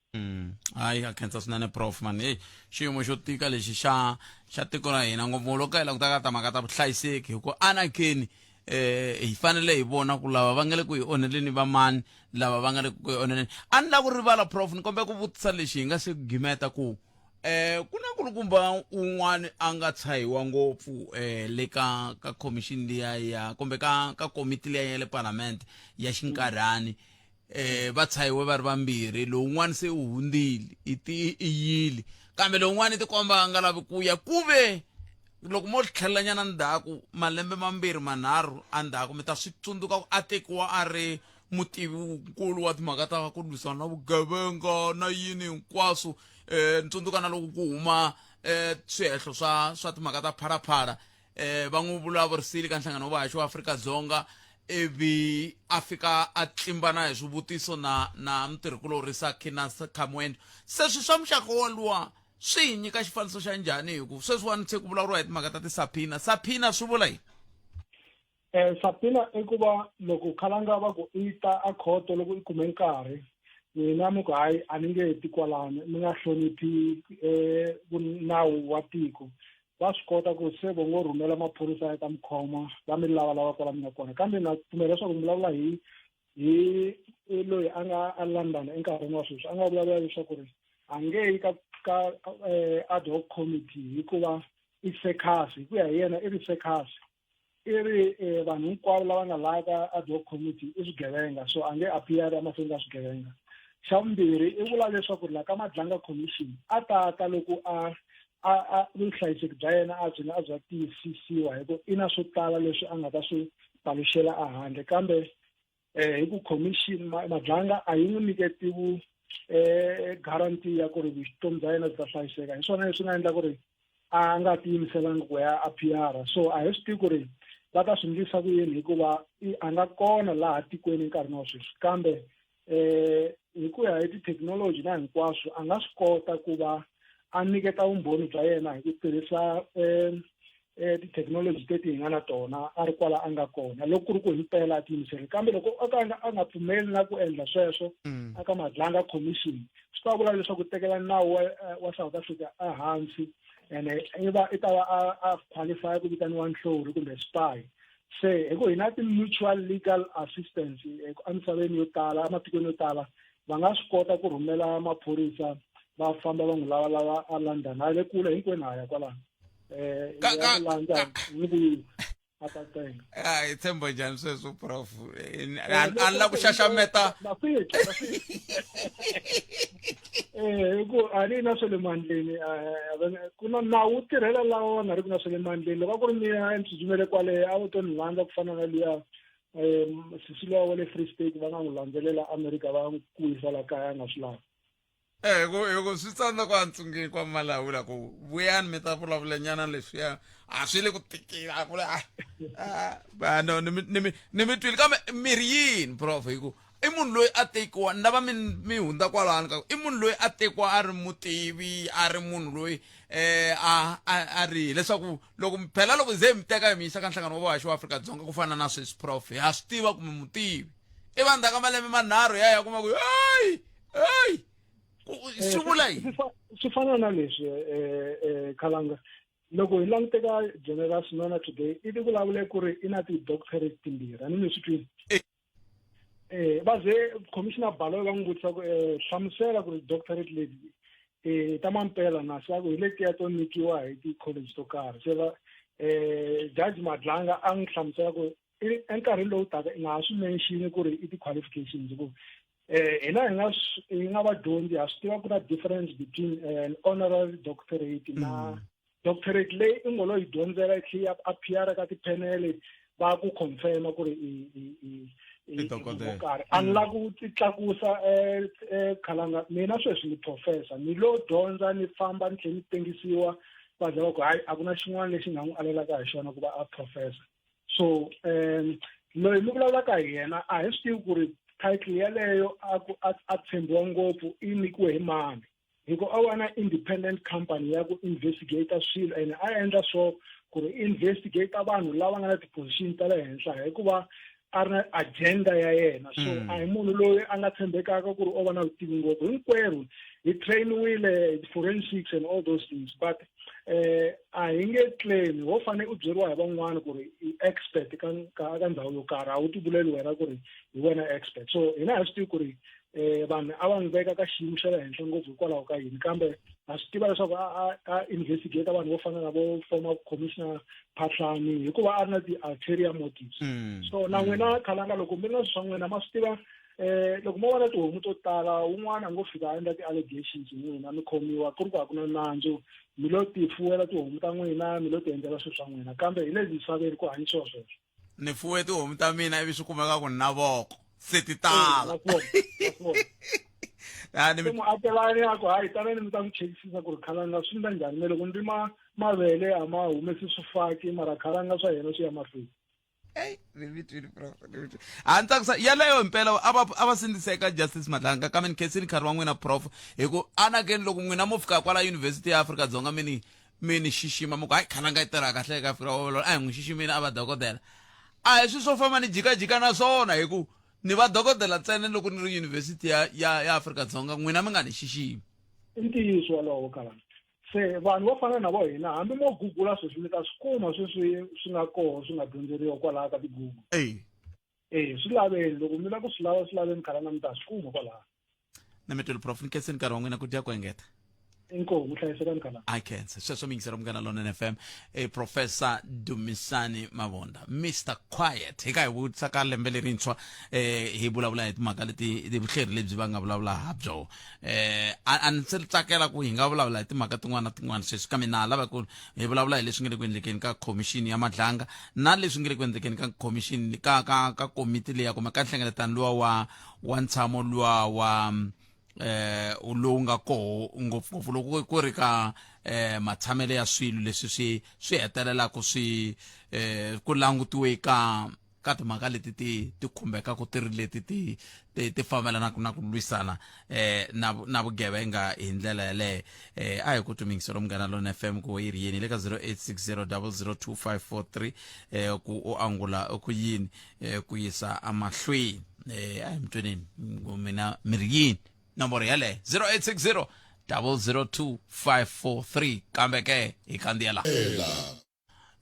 Hayi, a khensa swinene prof man. Hey, xiyimo xo tika lexi xa tiko ra hina, ngopfu loko hi languta ka timhaka ta vuhlayiseki, hi ku anakeni hi fanele hi vona ku lava va nga le ku hi onheleni va mani, lava va nga le ku hi onheleni. A ni lava ku rivala prof, ni kombela ku vutisa lexi hi nga se gimeta ku ku na kulukumba un'wana a nga tshahiwa ngopfu le ka commission liya ya kumbe ka komiti liya ya le parliament ya xinkarhani, va tshahiwe va ri vambirhi, lowun'wana se u hundzile i ti i yili, kambe lowun'wana i tikomba a nga lavi ku ya. Ku ve loko mo tlhelelanyana ndzhaku malembe mambirhi manharhu endzhaku, mi ta swi tsundzuka ku a tekiwa a ri mutivi wukulu wa timhaka ta ku lwisana na vugevenga na yini hinkwaswo. Ni tsundzuka na loko ku huma swihehlo swa timhaka ta Phalaphala, va n'wi vulavurisile ka nhlangano wa vahaxi wa Afrika-Dzonga, ivi a fika a tlimbana hi swivutiso na mutirhikulorhi Sakhina Khamwendo. Se swi swa muxaka woluwa swi hi nyika xifaniso xa njhani, hi ku sweswiwani se ku vulavuriwa hi timhaka ta ti-subpoena? Subpoena swi vula yini? Subpoena i ku va loko khalanga va ku i ta a khoto loko i kume nkarhi, mina mi ku hayi, a ni nge ti kwalano, mi nga hloniphi nawu wa tiko. Va swi kota ku se vo ngo rhumela maphorisa ya ta mi khoma va mi lavalava kwala mi nga kona, kambe na pfumela leswaku mi vulavula hi hi loyi a nga a London enkarhini wa sweswi, a nga vulavula leswaku ri a nge yi ka ka ad hoc committee hikuva i circus. Hi ku ya hi yena i ri circus, i ri vanhu hinkwavo lava nga laha ka ad hoc committee i swigevenga, so a nge appear emahlweni ka swigevenga. Xa vumbirhi, i vula leswaku laha ka Madlanga Commission a ta ta loko a a a vuhlayiseki bya yena a byi nga a bya tiyisisiwa, hi ku i na swo tala leswi a nga ta swi paluxela ehandle, kambe hi ku commission Madlanga a yi n'wi nyiketi vu guarantee ya ku ri vutomi bya yena byi ta hlayiseka. Hi swona leswi nga endla ku ri a nga tiyimiselangi ku ya appear. So a hi swi tivi ku ri va ta swi ndlisa ku yini, hikuva a nga kona laha tikweni nkarhini wa sweswi, kambe hi ku ya hi tithekinoloji na hinkwaswo a nga swi kota ku va a nyiketa vumbhoni bya yena hi ku tirhisa tithekinoloji teti hi nga na tona a ri kwala a nga kona, loko ku ri ku himpela a tiyimisele. Kambe loko o ka a nga pfumeli na ku endla sweswo aka Madlanga Commission, swi ta vula leswaku tekela nawu wa South Africa ehansi, ene i va i ta va a qualify ku vitaniwa nhlori kumbe spy. Se hi ku hi na ti-mutual legal assistance emisaveni yo tala, ematikweni yo tala, va nga swi kota ku rhumela maphorisa va famba va n'wi lavalava a London, a le kule hinkwenu haya kwalano ya landza ni ku a ta tenga. A hi tshemba njhani sweswo, prof? A ni la ku xaxameta. Hi ku a ni na swa le mandleni, ku na nawu wu tirhela lawa va nga ri ku na swa le mandleni. Loko a ku ri mina ni tsutsumele kwale, a vo to ni landza ku fana na luya sisi luya wa le Free State, va nga n'wi landzelela America, va n'wi kuyisa la kaya a nga swi lavi. Hi ku hi ku swi tsandza kwa ntsungeni kwa Malawula ku vuyani mi ta vulavulanyana leswiya, a swi le ku tikela ku a no ni ni ni mi twile. Kambe mi ri yini, prof? Hi ku i munhu loyi a tekiwa ni lava mi mi hundza kwalano ka i munhu loyi a tekiwa a ri mutivi, a ri munhu loyi a a ri leswaku loko phela loko ze mi teka hi mi yisa ka nhlangano wa vahaxi wa Afrika-Dzonga ku fana na sweswi, prof, ha swi tiva kumbe mutivi i va ndzhaku ka malembe manharhu ya ya kuma ku heyi heyi, swi vula yini? Swi fana na leswi, Khalanga, loko hi languteka General Senona today, i ti vulavule ku ri i na ti-doctorate timbirhi, a ni mi swi twini? Va ze Commissioner Baloyi va n'wi vutisa ku hlamusela ku ri doctorate leti ta mampela na se ku hi letiya to nyikiwa hi ti-college to karhi. Se va Judge Madlanga a n'wi hlamusela ku enkarhini lowu taka i nga ha swi mention ku ri i ti-qualifications, ku hina hi nga vadyondzi ha swi tiva ku na difference between an honorary doctorate na doctorate leyi i ngo lo yi dyondzela yi tlhe yi appear ka tiphenele va ku confirma ku ri i wo karhi. A ni la ku ti tlakusa, Khalanga, mina sweswi ni professor, ni lo dyondza, ni famba, ni tlhe ni tengisiwa, va za va ku hayi, a ku na xin'wana lexi nga n'wi alelaka hi xona ku va a professor. So loyi mi vulavulaka hi yena, a hi swi tivi ku ri title yeleyo a ku a tshembiwa ngopfu i nyikiwe hi mani, hi ku a va na independent company ya ku investigate swilo, ene a endla swo ku ri investigate vanhu lava nga na ti-position ta le henhla, hikuva a ri na agenda ya yena. So a hi munhu loyi a nga tshembekaka ku ri o va na vutivi ngopfu. Hinkwerhu hi trainiwile forensics and all those things, but a hi nge claim ho fane u byeriwa hi van'wana ku ri i expert ka ka ka ndhawu yo karhi, a wu ti vuleli wena ku ri hi wena expert. So hina hi swi tivi ku ri vanhu a va n'wi veka ka xiyimo xa le henhla ngopfu hikwalaho ka yini, kambe ha swi tiva leswaku a a investigate vanhu vo fana na vo former Commissioner Phahlani hikuva a ri na ti-ulterior motives. So na n'wina, Khalanga, loko mi ri na swi swa n'wina, ma swi tiva loko mo vona tihomu to tala, wun'wana a ngo fika a endla ti-allegations hi n'wina, mi khomiwa ku ri ku a ku na nandzu, mi lo ti fuwela tihomu ta n'wina, mi lo ti endlela swilo swa n'wina, kambe hi le misaveni ku hanyisiwa sweswo. Ni fuwe tihomu ta mina ivi swi kumeka ku ni na voko se ti tala. Muakelani a ku hayi, tanani mi ta n'wi chekisisa ku ri Khalanga swi ndla njhani, me loko ni rima mavele a ma humesi swifaki, mara Khalanga swa yena swi ya mahlweni. Eyi, ni mi twile, prof, ni mi twile. A ni tsakisa yaleyo himpela a va a va sindziseka Justice Madlanga, kambe ni khensini nkarhi wa n'wina, prof, hi ku anakeni loko n'wina mo fika kwala Yunivhesiti ya Afrika-Dzonga mi ni xixima, mi ku hayi, Khalanga yi tirha kahle eka Afrika wa a hi n'wi xiximini a va dokodela. A hi swi swo famba ni jikajika na swona, hi ku ni va dokodela ntsena loko ni ri yunivhesiti ya Afrika-Dzonga, n'wina mi nga ni xiximi. I ntiyiso walowo, Khalanga. Se vanhu vo fana na vo hina hambi mo gugula sweswi mi ta swi kuma sweswi swi nga koho swi nga dyondzeriwa kwalaya ka ti-Google. E swi laveni loko mi lava ku swi lava swi laveni khalanga mi ta swi kuma kwalaya. Na mi twile prof, ni khenseni nkarhi wa n'wina ku dya ku engeta. Inkomu hlayisekani khalanga. I khensa sweswo miyingiselo Munghana Lonene FM e Professor Dumisani Mavunda Mr Quiet hi ka hi vutisa ka lembe lerintshwa eh hi vulavula hi timhaka leti vuhleri lebyi va nga vulavula ha byo eh a ni se tsakela ku hi nga vulavula hi timhaka tin'wana na tin'wana sweswi kambe na ha lava ku hi vulavula hi leswi nga le ku endlekeni ka khomixini ya Madlanga na leswi nga le ku endlekeni ka khomixini ka ka ka komiti leya kumbe ka nhlengeletano luwa wa wa ntshamo luwa wa eh lowu nga koho ngopfungopfu loko ku ri ka eh matshamelo ya swilo leswi swi swi hetelelaka swi eh ku langutiwe ka ka timhaka leti ti ti khumbekaka ti ri leti ti ti ti fambelanaka na ku lwisana eh na na vugevenga hi ndlela yaleyo. Eh a hi ku twi Munghana Lona FM ku yi ri yini le ka 0860002543 eh ku u angula ku yini eh ku yisa amahlweni. Eh a hi mtweneni mina mi ri yini nomboro yaleyo 0860 002543 kambe ke hi kandziya laha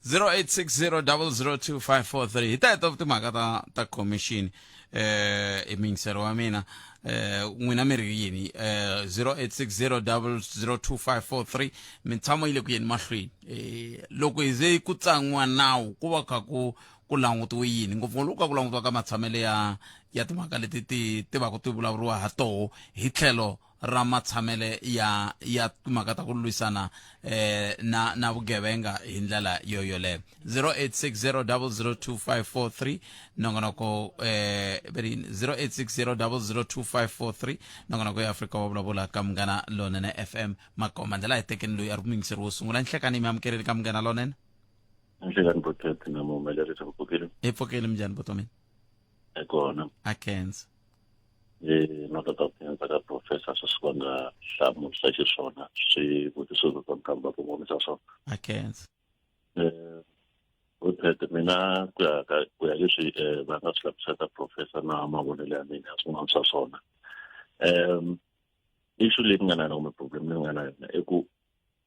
0860002543 hi teto timhaka ta ta commission eh i miyingiselo wa mina eh n'wina mi ri yini eh 0860002543 mintshamo yi le ku yeni mahlweni. Eh loko hi ze ku tsan'wiwa nawu ku va kha ku ku langutiwe yini ngopfu loko ka ku langutiwa ka matshamelo ya ya timhaka leti ti ti va ku ti vulavuriwa ha toho hi tlhelo ra matshamele ya ya timhaka ta ku lwisana eh na na vugevenga hi ndlela yo yoleyo. 0860002543 nongonoko eh veri 0860002543 nongonoko ya Afrika wa vulavula ka Munghana Lonene FM. Makoma ndlela hi tekeni loyi a ri ku muyingiseri wo sungula. Nhlekani mi amukeleni ka Munghana Lonene. Nhlekani Botete na muhumelerisi vupfukile. Hi pfukile minjhani botomini? Ekona. A khensa. Eh no ta ta khensa ka professor sweswi va nga hlamusa xiswona swivutiso swa nkarhi va kongomisa swona. A khensa. Eh Botete mina ku ya ka ku ya leswi va nga swi hlamusela professor na mavonelo ya mina swin'wana swa swona. Issue leyi nga na yona kumbe problem leyi nga na yona i ku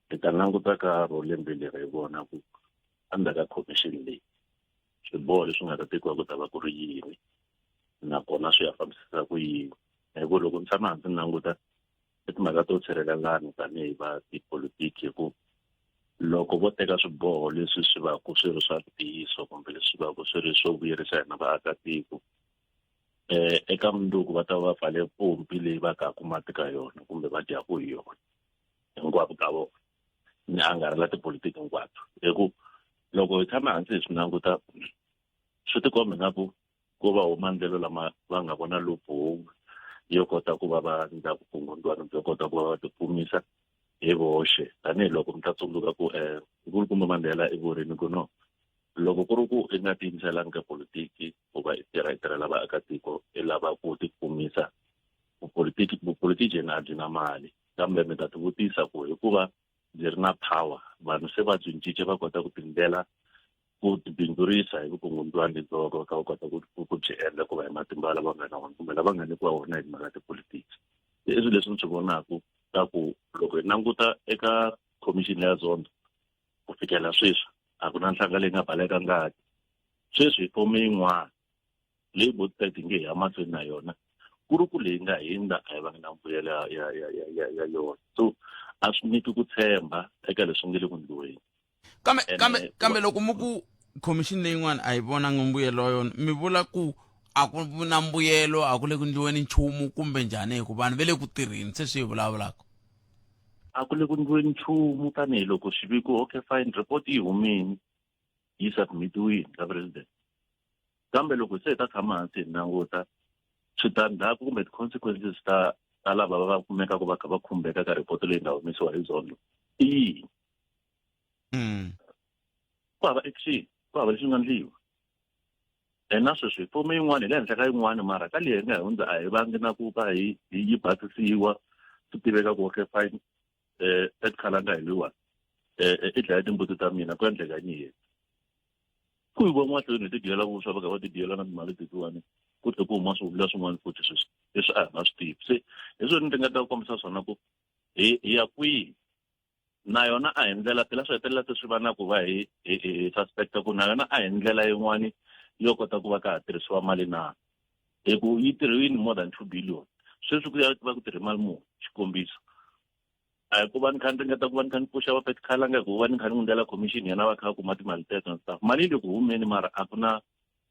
hi ta languta ka ro lembe leri hi vona ku endzhaku ka commission leyi swiboho leswi nga ta tekiwa ku ta va ku ri yini nakona swi ya fambisisa ku yini. Hi ku loko ni tshama hansi ni languta i timhaka to sirhelelana tanihi va tipolitiki hi ku loko vo teka swiboho leswi swi va ku swi ri swa ntiyiso kumbe leswi va ku swi ri swo vuyerisa hina vaakatiko eh eka mundzuku va ta va pfale pompi leyi va kaku mati ka yona kumbe va dyaku hi yona hinkwavo ka vona ni angarhela tipolitiki hinkwato. Hi ku loko hi tshama hansi hi swi languta swi tikomba ingaku ko va huma ndlelo lama va nga vona loophole yo kota ku va va ndla vukungundzwana byo kota ku va va tifumisa hi voxe. Tanihiloko mi ta tsundzuka ku nkulukumba Mandela i vurini ku no loko ku ri ku i nga tiyimiselanga ka politiki ku va i tirha i tirhela vaakatiko i lava ku tifumisa vupolitiki vupolitiki a byi na mali kambe mi ta tivutisa ku hikuva byi ri na power vanhu se va byi cince va kota ku tindlela ku tibindzurisa hi vukungundzwani lebyi va va kha va kota ku byi endla ku va hi matimba lava nga na wona kumbe lava nga nyikiwa wona hi timhaka tipolitiki. I swilo leswi ni swi vonaka ka ku loko hi languta eka commission ya Zondo ku fikela sweswi a ku na nhlanga leyi nga baleka ngati. Sweswi hi fome yin'wana leyi Boteti nge hi ya mahlweni na yona ku ri ku leyi nga hindza a yi vangi na mbuyelo ya ya ya ya ya ya yona. So a swi nyiki ku tshemba eka leswi nge le ku endliweni. Kambe kambe kambe loko mi ku commission leyin'wana a yi vonanga mbuyelo wa yona mi vula ku a ku na mbuyelo a ku le ku endliweni nchumu kumbe njhani hi ku vanhu va le ku tirheni se swi hi vulavulaka? A ku le ku endliweni nchumu tanihiloko xiviko okay fine report yi humile yi submitiwile ka president kambe loko se hi ta tshama hansi hi languta switandzhaku kumbe ti-consequences ta ta lava va kumekaka va kha va khumbeka ka report leyi nga humesiwa hi Zondo i yini? Ku hava action, ku hava lexi nga endliwa. Ena sweswi hi fome yin'wana hi le henhla ka yin'wana mara ka leyi nga hundza a hi vangi na ku va hi yi basisiwa swi tiveka ku okay fine eh etikhalanga hi luwa eh i dlaya timbuti ta mina ku endleka yini yena ku hi vona mahlweni hi ti dyela vuswa va kha va ti dyela na timali tetiwani ku tlhe ku huma swivula swin'wana futhi sweswi leswi a hi nga swi tivi. Se hi swona ni ringeta ku kombisa swona ku hi ya kwihi. Na yona a hi ndlela phela swi hetelela se swi va na ku va hi hi hi suspect ku na yona a hi ndlela yin'wani yo kota ku va ka ha tirhisiwa mali na. Hi ku yi tirhiwini more than 2 billion. Sweswi ku ya va ku tirhe mali muni xikombiso. A hi ku va ni kha ni ringeta ku va ni kha ni pfuxa va Pat Khalanga hi ku va ni kha ni n'wi ndlela commission yena va kha va kuma timali teto and stuff. Mali yi le ku humeni mara a ku na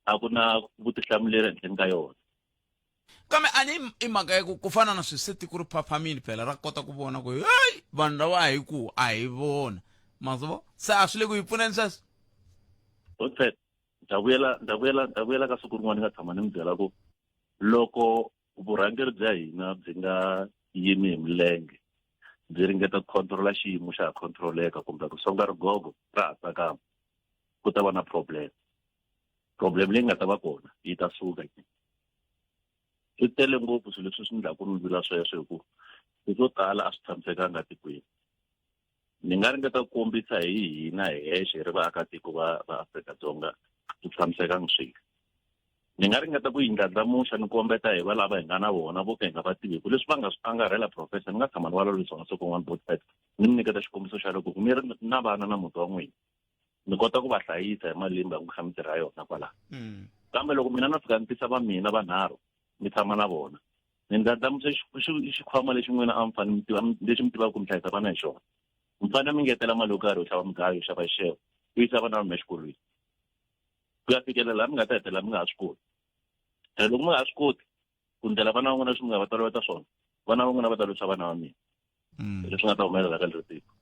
a ku na vutihlamuleri ehenhleni ka yona. Kambe a ni i mhaka ya ku ku fana na swi se tiko ri phaphamile phela ra kota ku vona ku heyi vanhu lava a hi ku a hi vona ma swi vo se a swi le ku hi pfuneni sweswo. Godfred, ni ta vuyela ni ta vuyela ni ta vuyela ka siku rin'wana ni nga tshama ni mi byela ku loko vurhangeri bya hina byi nga yimi hi milenge byi ringeta ku controla xiyimo xa ha controleka kumbe ku songa rigogo ra ha tsakama ku ta va na problem. Problem leyi nga ta va kona yi ta suka swi tele ngopfu swilo leswi swi ndlaku ni vula sweswo hi ku swilo swo tala a swi tshamisekanga tikweni. Ni nga ringeta ku kombisa hi hina hi hexe hi ri vaakatiko va va Afrika-Dzonga swi tshamisekanga swilo. Ni nga ringeta ku yi ndlandlamuxa ni kombeta hi valava hi nga na vona vo ka hi nga va tivi ku leswi va nga swi angarhela professor ni nga tshama ni vulavula swona siku rin'wana both ni mi nyiketa xikombiso xa loko mi ri na vana na muti wa n'wina mi kota ku va hlayisa hi mali leyi mi va ku kha mi tirha yona kwalaho. Kambe loko mina no fika ni tisa va mina vanharhu mi tshama na vona ni ndlandlamuxa xikhwama lexi n'wina a mi fanele mi tiva lexi mi tivaka ku mi hlayisa vana hi xona. Mi fanele mi ngetela mali yo karhi yo xava mugayo yo xava xixevo yo yisa vana va mina exikolweni ku ya fikelela laha mi nga ta hetelela mi nga ha swi koti. Ene loko mi nga ha swi koti ku ndlela vana va n'wina leswi mi nga va toloveta swona vana va n'wina va ta lwisa vana va mina. Leswi nga ta humelela ka leri tiko.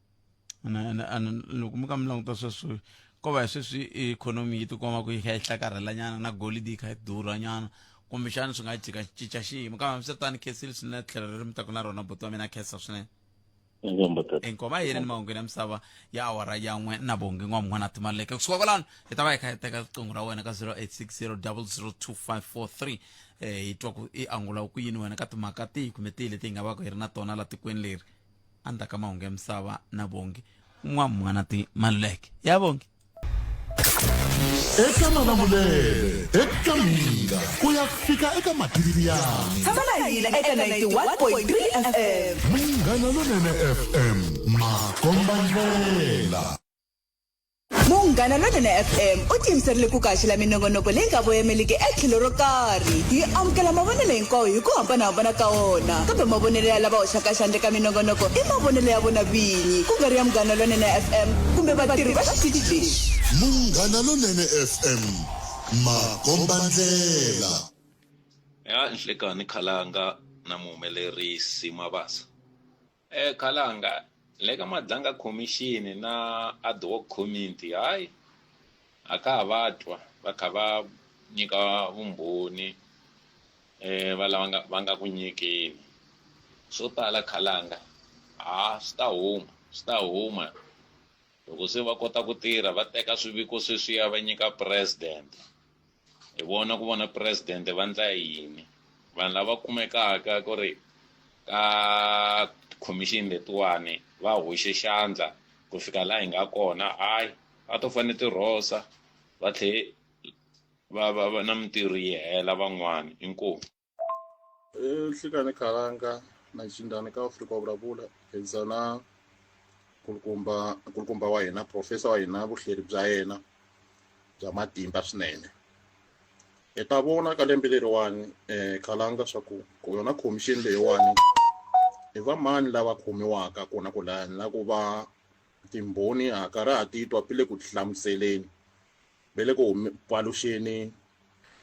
Loko mi ka mi languta sweswi ko va hi sweswi ikhonomi yi tikomba ku yi kha yi hlakarhelanyana na golidi yi kha yi durhanyana kumbexana swi nga jika cinca xiyimo kambe hambiswiritano khensile swinene tlhelo leri mi taku na rona buti wa mina khensa swinene. Inkomu a hi yeleni mahungwini ya misava ya awara ya n'we na Bongi N'wamun'wana Timaleke kusuka kwalano hi ta va hi kha hi teka riqingho ra wena ka 0860 002543 eh hi twa ku i angula ku yini wena ka timhaka tihi kumbe tihi leti hi nga va ku hi ri na tona la tikweni leri endzhaku ka mahungu ya misava na Bongi N'wamun'wana Timaluleke ya Bongi. Eka Malamulele, eka Mhinga ku ya fika eka Matiriyani. Tshama na hina eka 91.3 FM. Munghana Lonene FM, makombandlela. Munghana Lonene FM u tiyimiserile ku kaxela minongonoko leyi nga voyameliki etlhelo ro karhi. Hi amukela mavonelo hinkwawo hi ku hambanahambana ka wona, kambe mavonelo ya lava hoxaka xandla eka minongonoko i mavonelo ya vona vinyi, ku nga ri ya Munghana Lonene FM kumbe vatirhi va xitichi lexi. Munghana Lonene FM, makombandlela. Ya Nhlekani Khalanga na muhumelerisi Mabasa. Khalanga, le ka Madlanga Commission na Ad Hoc Committee hayi a ka ha va twa va kha va nyika vumbhoni va lava nga va nga ku nyikeni. Swo tala Khalanga ha swi ta huma swi ta huma loko se va kota ku tirha va teka swiviko sweswiya va nyika president. Hi vona ku vona president va ndla yini vanhu lava kumekaka ku ri ka commission letiwani va hoxe xandla ku fika laha hi nga kona hayi va to fanele tirhosa va tlhe va va va na mintirho yi hela van'wani inkomu. Nhlikani Khalanga na Cindani ka Afrika wa vulavula khensa na nkulukumba nkulukumba wa hina professor wa hina vuhleri bya yena bya matimba swinene hi ta vona ka lembe leriwani Khalanga swa ku ku yona khomixini leyiwani i va mani lava khomiwaka kona ku lani na ku va timbhoni ha karhi ha titwa ti le ku hlamuseleni va le ku paluxeni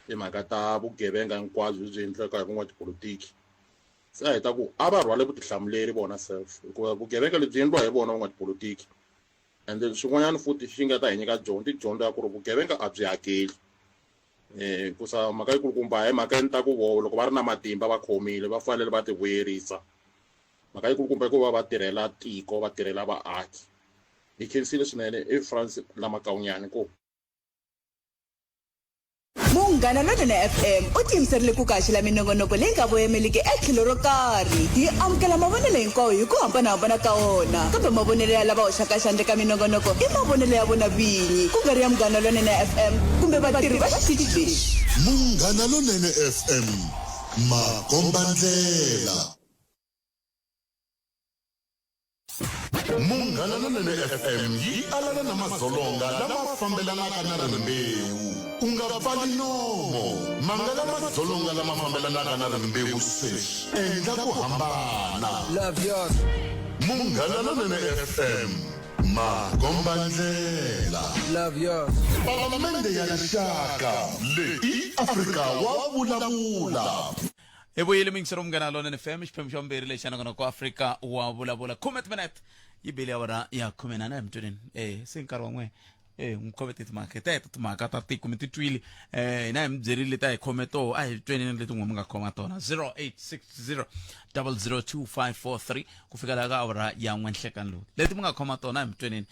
timhaka ta vugevenga hinkwabyo lebyi endliwaka hi van'watipolotiki se a hi ta ku a va rhwale vutihlamuleri vona self hikuva vugevenga lebyi endliwa hi vona van'watipolotiki and then swin'wanyana futhi xi nga ta hi nyika dyondzo i dyondzo ya ku ri vugevenga a byi hakeli um hikusa mhaka yikulukumba hi mhaka ni ta ku vo loko va ri na matimba va khomile va fanele va ti vuyerisa mhaka yikulukumba i ku va va tirhela tiko va tirhela vaaki hi khensile swinene i France Lamakawunyani ku. Munghana Lonene FM u tiyimiserile ku ku haxela minongonoko leyi nga voyameliki etlhelo ro karhi. Hi amukela mavonelo hinkwawo hi ku hambanahambana ka wona, kambe mavonelo ya lava hoxaka xandla eka minongonoko i mavonelo ya vona vinyi, ku nga ri ya Munghana Lonene FM kumbe vatirhi va xitichi lexi. Munghana Lonene FM, makombandlela. Munghana Lonene FM yi alana na madzolonga lama fambelanaka na rimbewu. U nga pfali nomo, mangala madzolonga lama fambelanaka na rimbewu sweswi. Endla ku hambana. Love yours. Munghana Lonene FM, makombandlela. Love yours. Palamende ya Rixaka, leyi i Afrika wa vulavula. Hi vuyile muyingiseri Munghana Lonene FM, xiphemu xa vumbirhi lexi nongonoko Afrika wa vulavula. Khume timinete yi bile awara ya 14 hi mutweneni. Se nkarhi wa n'we n'wi khome ti timhaka teto, timhaka ta tiko mi ti twile. Hina hi mi byerile ta hi khome toho, a hi tweneni leti n'we mi nga khoma tona. 0860 002543 ku fika laha ka awara ya n'we nhlekani lowu, leti mi nga khoma tona hi mutweneni.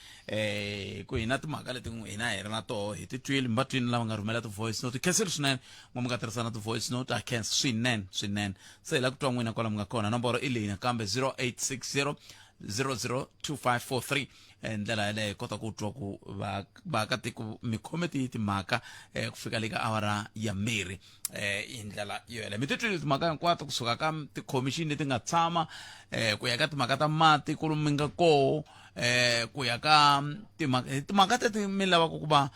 Ku hina timhaka leti hina hi ri na toho hi ti twile, mi va twini lava nga rhumela ti-voice note. Khensile swinene n'we mi nga tirhisa na ti-voice note, a khensa swinene swinene. Se hi la ku twa n'wina kwala mi nga kona. Nomboro i leyi nakambe, 0860 002543. Ndlela yaleyo hi kota ku twa ku vaakatiko mi khome ti timhaka ku fika le ka awara ya mbirhi. Hi ndlela yo yeleyo mi ti twile timhaka hinkwato, kusuka ka tikhomixini leti nga tshama, ku ya ka timhaka ta mati ku mi nga koho, ku ya ka timhaka teti mi lavaka ku va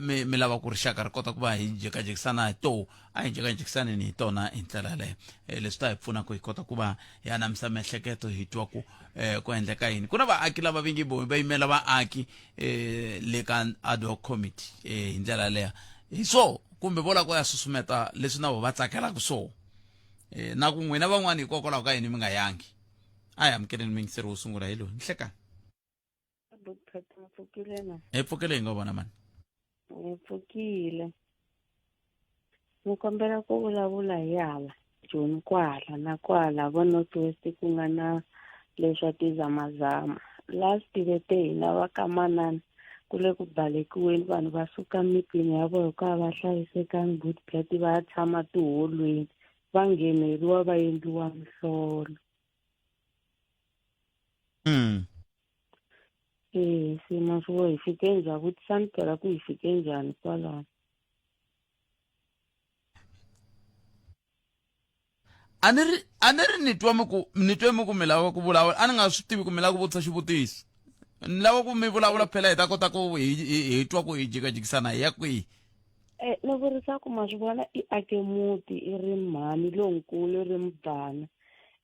mi lava ku rixaka ri kota ku va hi jekajekisana hi toho. A hi jekajekisaneni hi tona hi ndlela yaleyo. Leswi ta hi pfuna ku hi kota ku va hi anamisa miehleketo, hi twa ku ku endleka yini. Ku na vaaki lava vingi vo va yimela vaaki le ka ad hoc committee hi ndlela yaleyo, hi swo kumbe vo lava ku ya susumeta leswi na vo va tsakelaka swo. Na ku n'wina van'wani hikokwalaho ka yini mi nga yangi? A hi amukeleni muyingiseri wo sungula, hi loyi. Nhlekani. Pfukile na? Hi pfukile, hi nga vona mani. Hi pfukile. Ni kombela ku vulavula hi hala Joni kwala na kwala vo North West ku nga na leswa tizamazama. Last vete hina va ka manana ku le ku balekiweni, vanhu va suka mitini ya vona hikuva va hlayisekangi, bootplat va ya tshama tiholweni, va ngheneriwa va endliwa mihlolo. Se ma swi hi fike njhani? Vutisani phela ku hi fike njhani kwalano. A ni ri ni twa mi ku ni twe mi ku mi lava ku vulavula, a ni nga swi tivi ku mi lava ku vutisa xivutiso. Ni lava ku mi vulavula phela hi ta kota ku hi twa ku hi jikajikisana hi ya kwihi. Ni vurisa ku ma swi vona i ake muti, i ri mhani lonkulu, i ri mubvana,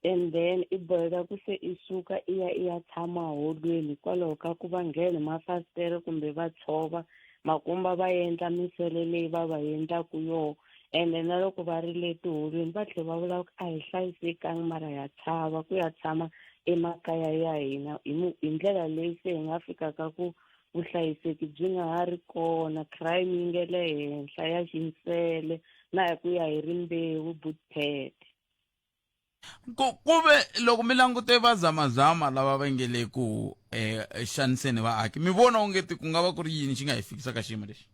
and then i boheka ku se i suka i ya i ya tshama holweni hikwalaho ka ku va nghena mafasitere kumbe va tshova makumba va endla misele leyi va va endlaku yoho. Ende na loko va ri le tiholweni va tlhela va vula ku a hi hlayisekangi, mara ya chava ku ya tshama emakaya ya hina hi ndlela leyi se hi nga fikaka ku vuhlayiseki byi nga ha ri kona, crime yi nge le henhla ya xinsele na hi ku ya hi rimbewu butphete. Ku ve loko mi langute vazamazama lava va nge le ku xaniseni vaaki, mi vona onge ti ku nga va ku ri yini xi nga hi fikisa ka xiyimo lexi?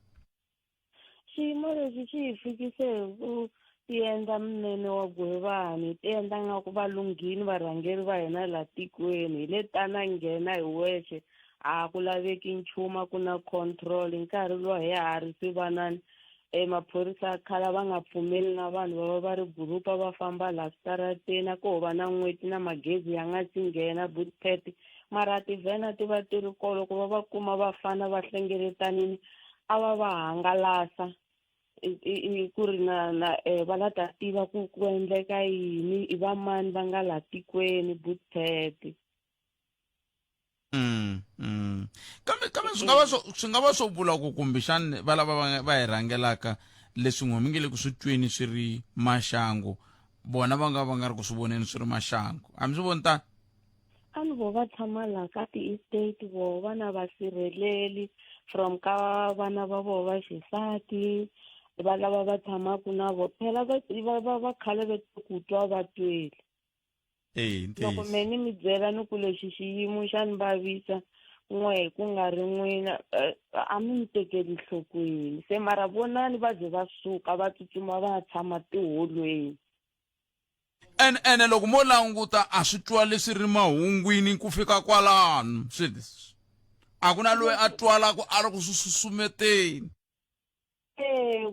Xiyimo lexi xi hi fikise hi ku tiendla minene wa gwevani, hi tiendla nga ku va lunghini varhangeri va hina la tikweni, hi le tana nghena hi wexe, a ku laveki nchumu, a ku na control. Hi nkarhi luwa hi ha ri swivanani, maphorisa ya khala va nga pfumeli na vanhu va va va ri group va famba la switarateni, a ko va na n'weti na magezi ya nga si nghena bootpad, mara tivhena ti va ti ri kona, loko va va kuma vafana va hlengeletanini a va va hangalasa ku ri na na va la ta tiva ku ku endleka yini, i va mani va nga la tikweni bootpad. Kambe swi nga va swo, swi nga va swo vula ku kumbexani va lava va hi rhangelaka leswi n'we mi nge le ku swi tweni swi ri maxangu, vona va nga va nga ri ku swi voneni swi ri maxangu, a mi swi voni tani? A ni vo va tshama la ka ti-estate, vo va na vasirheleli from ka vana va vona va xisati, va lava va tshamaka na vo phela va khale va ku twa va twele. Loko me ni mi byela ni ku lexi xiyimo xa ni vavisa n'we ku nga ri n'wina, a mi ni tekeli nhlokweni se, mara vonani va ze va suka va tsutsuma va ya tshama tiholweni. Ene loko mo languta a swi twa leswi ri mahungwini ku fika kwalano, swi leswi a ku na loyi a twalaka a ri ku swi susumeteni.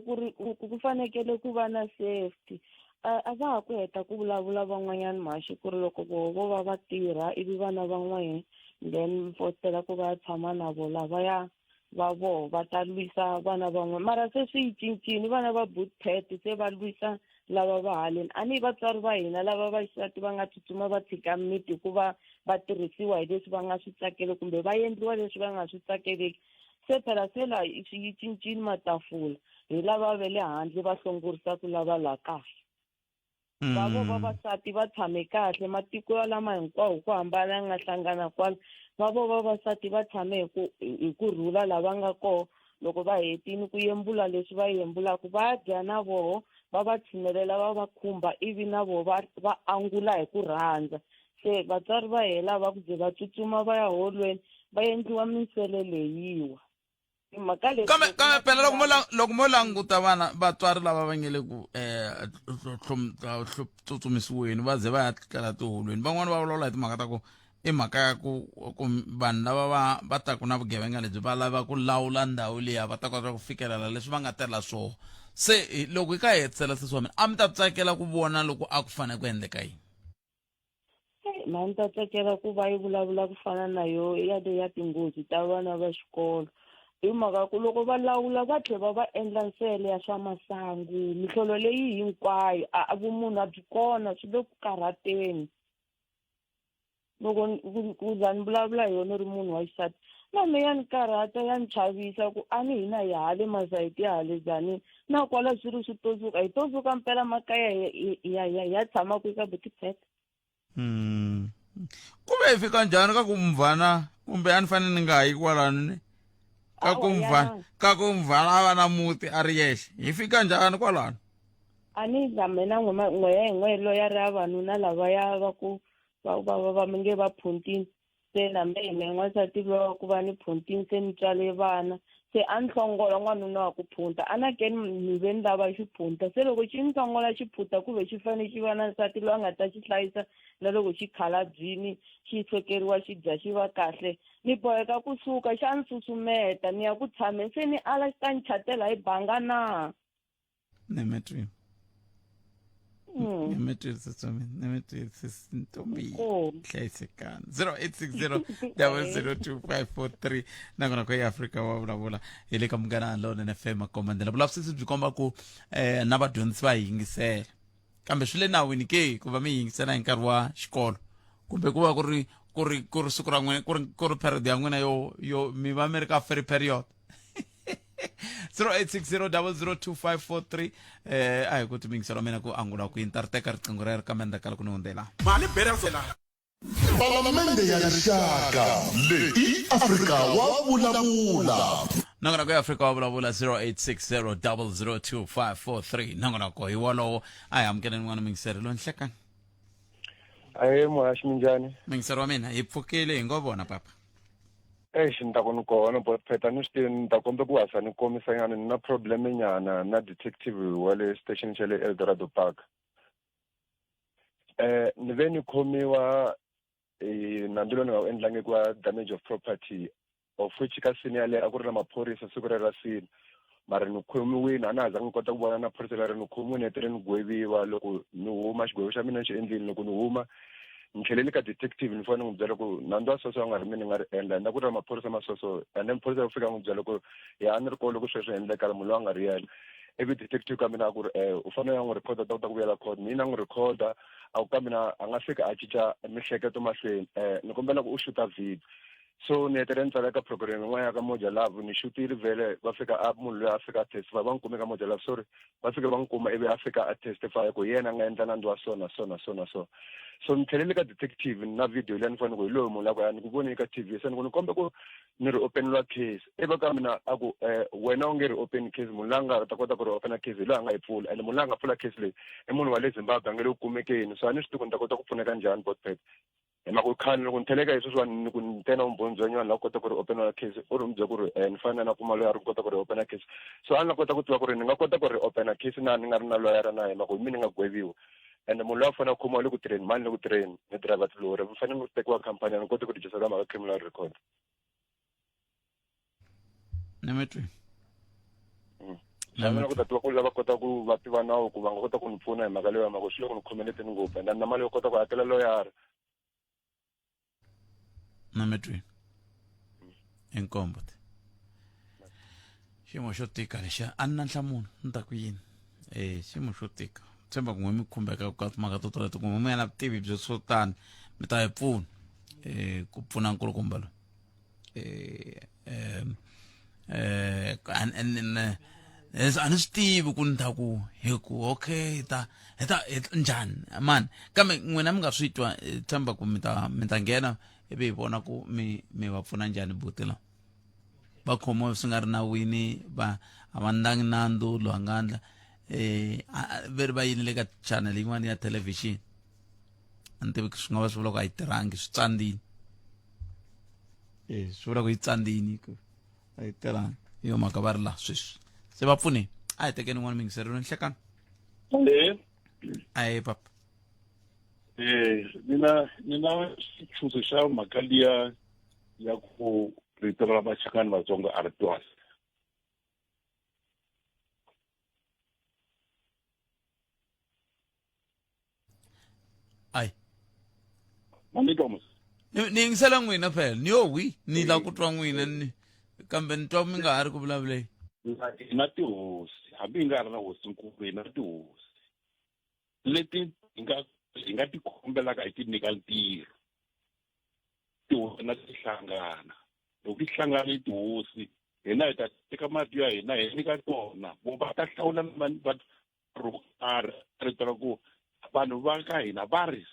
Ku ri ku fanekele ku va na safety. A va ha ku heta ku vulavula van'wanyana mhaxi ku ri loko voho vo va va tirha ivi vana va n'wehe Then fositela ku va ya tshama na vo lavaya va voho va ta lwisa vana van'wana. Mara se swi yi cincile, vana va Bootpet se va lwisa lava va haleni. A ni vatswari va hina lava va xisati va nga tsutsuma va tshika miti hikuva va tirhisiwa hi leswi va nga swi tsakeli kumbe va endliwa leswi va nga swi tsakeleki. Se phela se la swi yi cincile matafula, hi lava va le handle va hlongorisaka lava la kaya. Va vo vavasati va tshame kahle matiko ya lama hinkwawo hi ku hambana ya nga hlangana kwala. Va vo vavasati va tshame hi ku hi ku rhula la va nga koho. Loko va hetile ku yembula leswi va yembulaka, va dya na voho, va va tshinelela va va khumba ivi na voho va va angula hi ku rhandza. Se vatswari va hela va ku ze va tsutsuma va ya holweni va endliwa minsele leyiwa. Mhaka leyi Kambe kambe phela loko mo loko mo languta vana vatswari lava va nge le ku tsutsumisiweni va ze va ya tlela tiholweni, van'wani va vulavula hi timhaka ta ku i mhaka ya ku ku vanhu lava va va taku na vugevenga lebyi va lava ku lawula ndhawu liya va ta kota ku fikelela leswi va nga tela swoho. Se loko hi ka hetisela sesi wa mina, a mi ta tsakela ku vona loko a ku fanele ku endleka yini? Ma ni ta tsakela ku va yi vulavula ku fana na yo ya le ya tinghozi ta vana va xikolo, hi mhaka ku loko va lawula va tlhela va va endla nsele ya swa masangu. Mihlolo leyi hinkwayo a vumunhu a byi kona, swi le ku karhateni. Loko ku za ni vulavula hi yona ri munhu wa xisati, na me ya ni karhata, ya ni chavisa ku a ni hina hi hale masayiti ya hale Tzaneen na kwala swi ri swi to suka hi to suka mpela makaya hi ya tshama kwihi ka Bokitshete. Ku ve hi fika njhani ka ku mvana, kumbe a ni fanele ni nga yi kwalano ni ka ku mvana, ka ku mvana a va na muti a ri yexe, hi fika njhani kwalano? A ni za mina n'we ya hi n'we loya ri vavanuna lavaya va ku va va va va mi nge va phuntini. Se na mehe me n'wansati luya wa ku va ni phuntini, se ni tswale vana, se a ni hlongola n'wanuna wa ku phunta. A na ke ni ve ni lava xiphunta, se loko xi ni hlongola xiphunta ku ve xi fanele xi va na nsati loyi a nga ta xi hlayisa, na loko xi khalabyini xi swekeriwa xi dya xi va kahle, ni boheka kusuka. Xa ni susumeta ni ya ku tshameni, se ni ala xi ta ni chatela hi banga na. Nemetri. Nemetri sesami, nemetri ntombi. Hlayisekani. 0860 002543 nakona ko Afrika wa vulavula hi le ka Munghana Lonene FM makombandlela. Vulavisisi byi komba ku na vadyondzisi va yingisela, kambe swi le nawini ke ku va mi yingisela hi nkarhi wa xikolo, kumbe ku va ku ri ku ri ku ri siku ra n'wina, ku ri ku ri period ya n'wina yo yo mi va mi ri ka free period? 0860002543. A hi ku timingiselo mina ku angula ku yini, ta ri teka riqingho rero kambe ni ta kala ku ni hundzela. Mali bela. Palamende ya Rixaka leyi i Afrika wa vulavula. Nongonoko ya Afrika wa vulavula, 0860002543, nongonoko hi wolowo. A hi amukeleni n'wana mingiseri lo nhlekani. Ahe muhaxi, minjhani? Mingiseri wa mina, hi pfukile, hi ngo vona papa. Exi, ni ta ku ni kona botpeta ni swi tivi, ni ta kombe ku hasa ni komisa nyana, ni na problem nyana na detective wa le station xa le Eldorado Park. Ni ve ni khomiwa hi nandzu lowu ni nga wu endlangiki wa damage of property, of which ka scene yaleyo a ku ri na maphorisa siku rero ra scene, mara ni khomiwile, a na ha zangi ni kota ku vona na phorisa leri. Ni khomiwile, hetele ni gweviwa. Loko ni huma, xigwevo xa mina ni xi endlile. Loko ni huma, ni tlhelele ka detective, ni fanele ni n'wi byela ku nandzu wa soso a nga ri mina ni nga ri endla, na ku ri na maphorisa ma soso. And then phorisa ku fika n'wi byela ku ya a ni ri kona loko sweswo endlekala, munhu loyi a nga ri yena. Ivi detective ka mina a ku ri u fanele u ya n'wi rhikhoda, ta kota ku vuyela court. Mina n'wi rhikhoda, a ku ka mina a nga fika a cinca mihleketo mahlweni. Ni kombela ku u xuta video. So ni hetele ni tsala ka program yin'wana ya ka Moja Love, ni xutile vhele, va fika a munhu loyi a fika a testify, va n'wi kume ka Moja Love, sorry, va fike va n'wi kuma, ivi a fika a testify ku hi yena a nga endla nandzu wa so na so na so na so. So ni tlhelele ka detective na video liya, ni fanele ku hi loyi munhu la ku ya ni ku voni ka TV, se ni ku ni kombe ku ni ri openeliwa case. Ivi ka mina a ku wena u nge ri open case, munhu loyi a nga ta kota ku ri opena case hi loyi a nga yi pfula, and munhu loyi a nga pfula case leyi i munhu wa le Zimbabwe, a nge le ku kumekeni. So a ni swi tivi ku ni ta kota ku pfuneka njhani, botpet, hi mhaka ku khale loko ni theleka hi sweswiwani, ni ku ni tena vumbhoni bya nyuwani la kota ku ri open case, u ri mi byela ku ri ni fanele na kuma loyi a ri kota ku ri open case. So a ni la kota ku tiva ku ri ni nga kota ku ri open case na ni nga ri na loyara na, hi mhaka hi mina ni nga gweviwa, and munhu loyi a fanele a khomiwa le ku tirheni, mani le ku tirheni, ni driver tilori, ni fanele ni tekiwa khampani, a ni koti ku register mhaka criminal record. Nemetwi. Xana ku ta tiva ku lava kota ku va tiva nawu ku va nga kota ku ni pfuna hi mhaka leyo, mhaka swi le ku ni khomeleteni ngopfu, and na mali yo kota ku hakela loyara. Na mi twini. Inkombo ti. Xiyimo xo tika lexiya a ni na nhlamulo ni ta ku yini. Eh xiyimo xo tika. Tshemba ku n'we mi khumbeka ka timhaka to toleto kumbe mi nga na vutivi byo swo tani mi ta hi pfuna eh ku pfuna nkulukumba loyi. Eh eh eh a ni swi tivi ku ni ta ku hi ku okay hi ta hi ta njhani mani kambe n'wina mi nga swi twa tshemba ku mi ta mi ta nghena ivi hi vona ku mi mi va pfuna njhani buti la va khomiwe swi nga ri nawini va a va ndangi nandzu loyi a nga ndla eh ve ri va yini le ka channel yin'wana ya television a ni tivi swi nga va swi vula ku a yi tirhangi swi tsandzini e swi vula ku yi tsandzini ku a yi tirhangi hi yo mhaka va ri laha sweswi se va pfuneni a hi tekeni n'wana mingiserelo nhlekani ahe papa eh mina ni na xitshunxo xa mhaka liya ya ku rito ra vachangani vatsongo a ri twali Ai. Ma ni twa mos? Ni yingisela n'wina phela ni yo wi ni lava ku twa n'wina ni kambe ni twa mi nga ha ri ku vulavuleni. Hi na tihosi hambi hi nga ri na hosinkulu hi na tihosi leti hi nga hi nga ti kombelaka hi ti nyika ntirho tihosi na ti hlangana loko ti hlangane tihosi hina hi ta teka mati ya hina hi nyika tona vo va ta hlawula va ro karhi rito ra ku vanhu va ka hina va ri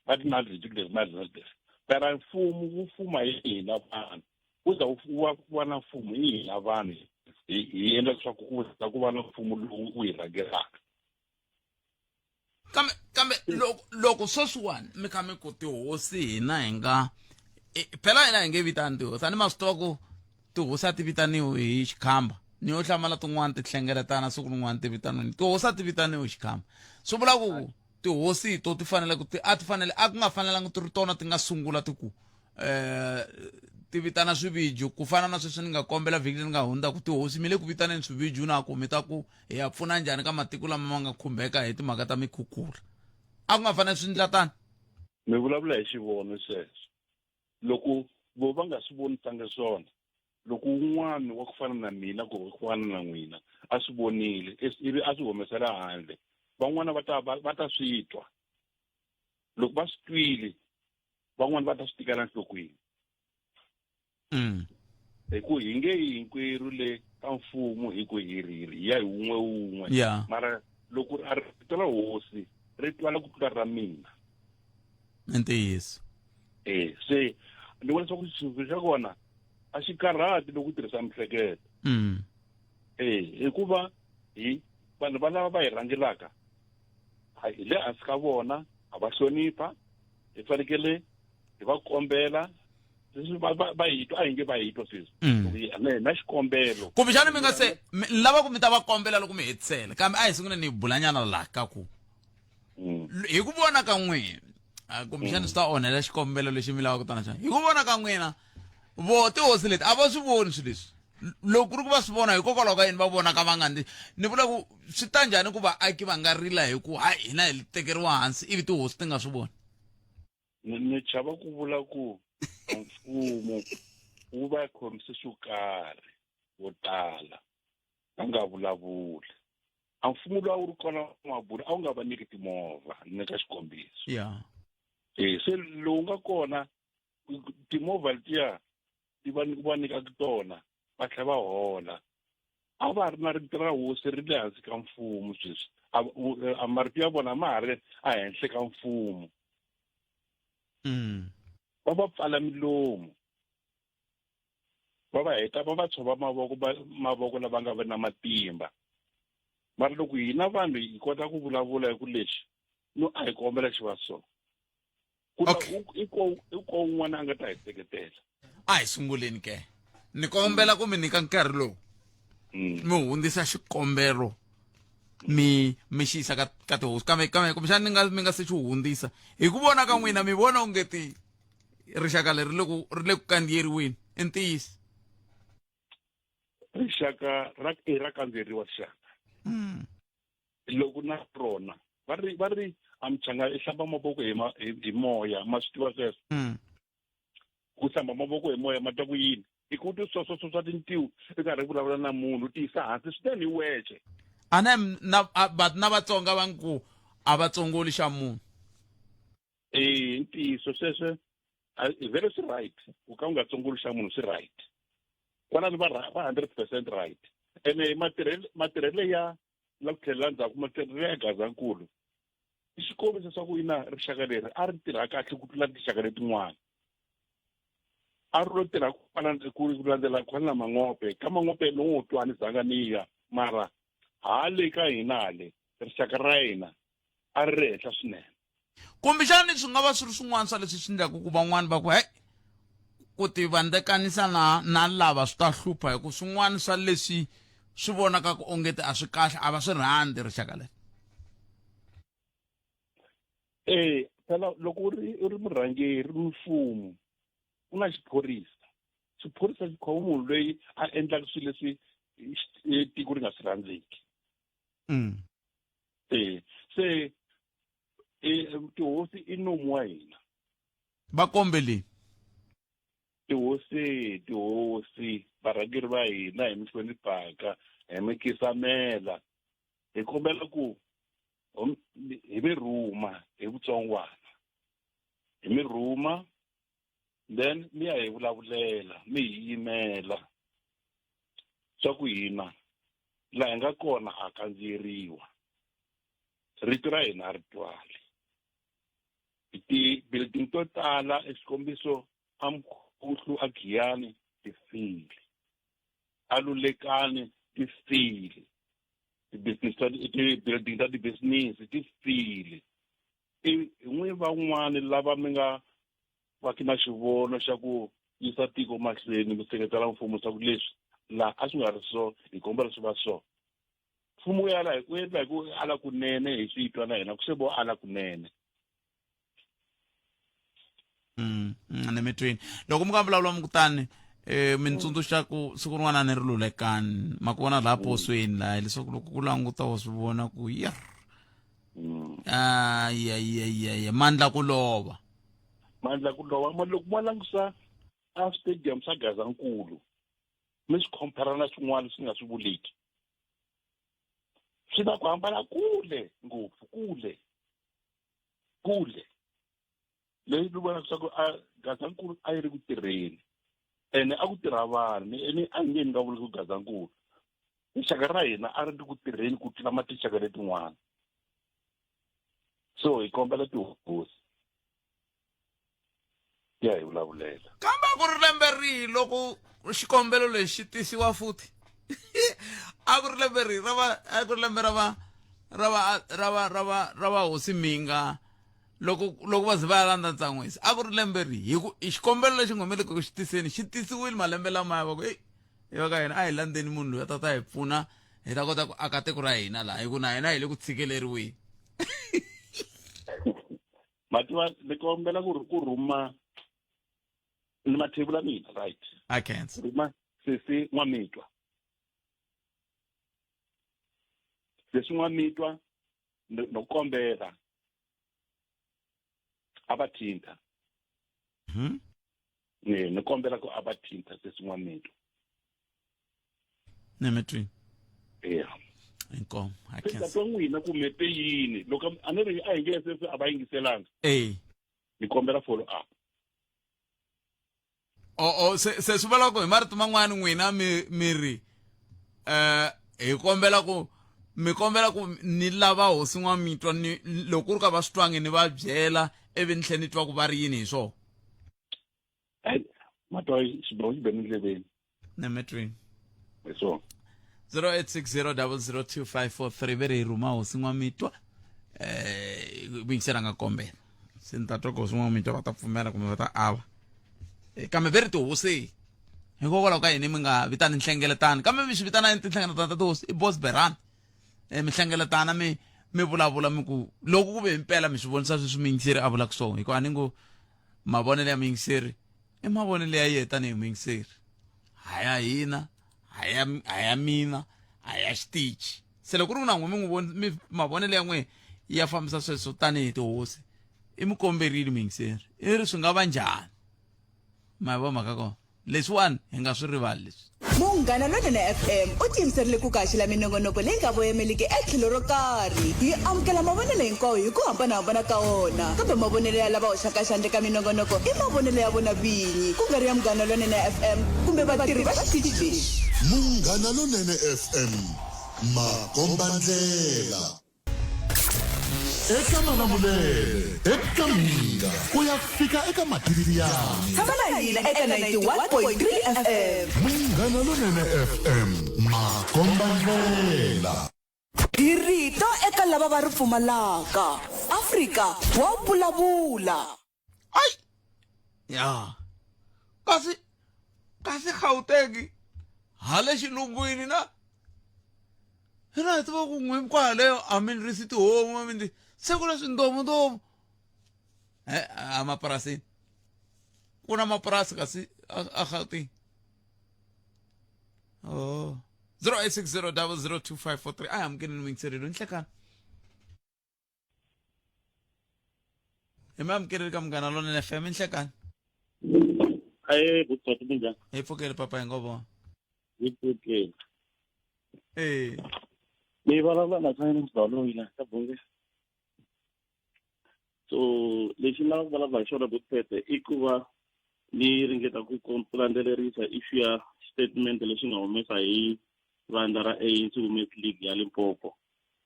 va ti na rito leri na rito leri phela mfumo wu fuma hi hina vanhu wu za wu va na mfumo hi hina vanhu hi endla leswaku ku za ku va na mfumo lowu wu hi rhangelaka kambe kambe loko loko sweswiwani mi kha mi ku tihosi hina hi nga phela hina hi nge vitani tihosi a ni ma swi tiva ku tihosi a ti vitaniwi hi xikhamba ni yo hlamala tin'wana ti hlengeletana siku rin'wana ti vitaniwi tihosi a ti vitaniwi hi xikhamba swi vula ku tihosi to ti fanele ku ti a ti fanele a ku nga fanelanga ti ri tona ti nga sungula ti ku eh ti vitana swivijo ku fana na sweswi ni nga kombela vhiki leri nga hundza ku tihosi mi le ku vitaneni swivijo na ku mi ta ku hi ya pfuna njhani ka matiko lama ma nga khumbeka hi timhaka ta mikhukhula a ku nga fanele swi ndla tani mi vulavula hi xivono sweswo loko vo va nga swi vonisanga swona loko un'wana wa ku fana na mina ku ku fana na n'wina a swi vonile ivi a swi humesela handle van'wana va ta va ta swi twa loko va swi twile van'wana va ta swi tekela enhlokweni hi ku hi nge yi hinkwerhu le ka mfumo hi ku hi ri hi ya hi wun'we wun'we mara loko a rito ra hosi ri twala ku tlula ra mina i ntiyiso e se ni vona leswaku xitsundzuxo xa kona a xi karhati loko u tirhisa mihleketo e hikuva hi vanhu va lava va hi rhangelaka hi le hansi ka vona ha va hlonipha hi fanekele hi va kombela leswi va hi twa a hi nge va hi twa sweswi mm. na xikombelo kumbexana mi nga se ni lava ku mi ta va kombela loko mi hetisela kambe a hi sungule ni bulanyana laha ka ku mm. hi ku vona ka n'wina kumbexana mm. swi ta onhela xikombelo lexi mi lavaka ku tana xana hi ku vona ka n'wina vo tihosi leti a va swi voni swilo leswi loko ku ri ku va swi vona hikokwalaho ka yini va vonaka va nga ndi ni vula ku swi ta njhani ku vaaki va nga rila hi ku hayi hina hi tekeriwa hansi ivi tihosi ti nga swi voni ni chava ku vula ku mfumo wu va khomise swo karhi vo tala va nga vulavuli a mfumo lowu a wu ri kona mabulu a wu nga va nyiki timovha ni nyika xikombiso yeah. e se lowu nga kona timovha letiya ti va va nyikaka tona va tlhela va hola a va ri na rito ra hosi ri le hansi ka mfumo sweswi a marito ya vona ma ha ri ehenhla ka mfumo va va pfala milomu va va heta va va tshova mavoko mavoko lava nga va na matimba mara loko hina vanhu hi kota ku vulavula hi ku lexi no a hi kombela xi va so ku na i ko i ko un'wana a nga ta hi seketela a hi sunguleni ke ni kombela ku mi nyika nkarhi lowu mm. mi hundzisa xikombelo mi mi xi yisa ka ka tihosi kambe kambe kumbexana ni nga mi nga se xi hundzisa hi ku vona ka n'wina mi vona onge ti rixaka leri le ku ri le ku kandziyeriweni i ntiyiso rixaka ra i ra kandziyeriwa rixaka mm. loko na rona va ri va ri a mchanga i hlamba mavoko hi hi moya ma swi tiva sweswo mm. Ku hlamba mavoko hi moya ma twa ku yini? I ku ti swaswaswaswa tintiho i karhi vulavula na munhu u ti yisa hansi swinene hi wexe. A na na but na Vatsonga va ku a va tsongoli xa munhu. Eh, ntiyiso sweswo vhele swi right ku ka u nga tsongoli xa munhu swi right kwalano va va 100% right ene matirhelo matirhelo ya la ku tlhelela ndzhaku matirhelo ya Gazankulu i xikombiso swa ku ina rixaka leri a ri tirha kahle ku tlula tinxaka letin'wana a ri lo tirha ku fana ku landzela ku fana na Mangope ka Mangope lowu twa ni zanga ni ya mara hale ka hina hale rixaka ra hina a ri ri henhla swinene kumbexani swi nga va swi ri swin'wana swa leswi swi endlaka ku van'wani va ku hey ku tivandzekanisa na na lava swi ta hlupha hi ku swin'wana swa leswi swi vonakaka ongeti a swi kahle a va swi rhandzi rixaka leri eh phela loko u ri u ri murhangeri mfumo ku na xiphorisa xiphorisa xi khoma munhu loyi a endlaka swilo leswi tiko ri nga swi rhandziki Eh, se tihosi i nomu wa hina va kombeleni tihosi tihosi varhangeri va hina hi mi hloniphaka hi mi kisamela hi kombela ku hi mi rhuma hi vutsongwana hi mi rhuma then mi ya hi vulavulela mi hi yimela swa ku hina laha hi nga kona a kandziyeriwa rito ra hina a ri twali ti-building to tala exikombiso amkhuhlu a giyani ti file alulekani ti file ti-business ta ti-building ta ti-business ti file i n'wi van'wani lava mi nga va ki na xivono xa ku yisa tiko mahlweni mi seketela mfumo swa ku leswi laha a swi nga ri so hi kombela swi va so mfumo wu ala u endla hi ku ala kunene hi swi twa na hina ku se vo ala kunene Ni mi twini loko mi nga vulavula mi kutani mi ni tsundzuxa ku siku rin'wana ni ri lulekani ma ku vona laha posweni laha leswaku loko ku languta wa swi vona ku yer ayayayaya mandla ku lova mandla ku lova ma loko ma langusa a stadium swa Gazankulu mi swi compare na swin'wana swi nga swi vuleki swi na ku hambana kule ngopfu kule kule leyi ni vonaka swa ku a Gazankulu a yi ri ku tirheni ene a ku tirha vanhu ene a hi nge ni nga vuli ku Gazankulu rixaka ra hina a ri ri ku tirheni ku tlula matinxaka letin'wana so hi kombela tihosi ti ya hi vulavulela kambe a ku ri lembe rihi loko xikombelo lexi xi tisiwa futhi a ku ri lembe rihi ra va a ku ri lembe ra va ra va ra va ra va ra va hosi minga loko loko va ze va ya landza ntsan'wisi a ku ri lembe rihi hi ku i xikombelo lexi nga humeleke ku xi tiseni xi tisiwile malembe lamaya va ku eyi hi va ka hina a hi landzeni munhu loyi a ta ta hi pfuna hi ta kota ku aka tiko ra hina laha hi ku na hina hi le ku tshikeleriweni mativa ni kombela ku ku rhuma ni mathebula mina right i can't rhuma sesi n'wamitwa sesi n'wamitwa no kombela a va thinta ni ni kombela ku a va thinta sesi n'wamitwa ni mi twini yeah inkomo i se can't twa n'wina ku mepe yini loko a ni ri a hi nge se a va yingiselanga eh ni kombela follow up o o se se swi vula ku hi marito man'wani n'wina mi mi ri eh hi kombela ku mi kombela ku ni lava hosi n'wamitwa ni loko ku ri ka va swi twangi ni va byela ivi ni tlhela ni twa ku va ri yini hi swona hayi matwa xiboho xi be ndleveni nemetweni hi swona 0860002543 ve ri hi rhuma hosi n'wamitwa eh vuyingisela nga kombela se ni ta twa ku hosi n'wamitwa va ta pfumela kumbe va ta ava Eh, kambe ve ri tihosi hikokwalaho ka yini mi nga vitani nhlengeletano kambe mi swi vitana yini tinhlengeletano ta tihosi i boss beran eh, mi hlengeletana mi mi vulavula mi ku loko ku ve himpela mi swi vonisa sweswi muyingiseri a vulaka swona hikuva a ni ngo mavonelo ya muyingiseri i mavonelo ya yehe tanihi muyingiseri haya hina haya haya mina haya xitichi se loko ku ri na n'we mi n'wi voni mi mavonelo ya n'we ya fambisa sweswo tanihi tihosi i mi komberile muyingiseri i ri swi nga va njhani Ma yi vo mhaka kona. Leswiwani hi nga swi rivali leswi. Munghana Lonene FM u tiyimiserile ku ku haxela minongonoko leyi nga voyemeliki etlhelo ro karhi. Hi amukela mavonelo hinkwawo hi ku hambanahambana ka wona, kambe mavonelo ya lava hoxaka xandla eka minongonoko i mavonelo ya vona vinyi, ku nga ri ya Munghana Lonene FM kumbe vatirhi va xitichi lexi. Munghana Lonene FM, makombandlela. Eka Malamulele, eka Mhinga, ku ya fika eka Matiriyani. Tshama na hina eka 91.3 FM. Munghana Lonene FM, makombandlela. Hi rito eka lava va ri pfumalaka. Afrika wa vulavula. Ai! Ya. Kasi kasi Gauteng hale xilungwini na hina hi tiva ku n'we kwaleyo a mi risi tihomu a mi ndzi se ku na swindomundomu e emapurasini ku na mapurasi kasi a Gauteng oh 0860 002543 a hi amukeleni muyingiserilo nhlekani hi mi amukeleli ka munghana lonene fm inhlekani aye bhuti minjhani hi pfukeli papa hi ngo vona hi pfukeli ee ni vulavula na Silence Baloyi la ka Bongwe so lexi ni lavaka ku vulavula hi xona bhuti i ku va ni ringeta ku ku landzelerisa issue ya statement lexi nga humesa hi vandla ra ANC Women's League ya Limpopo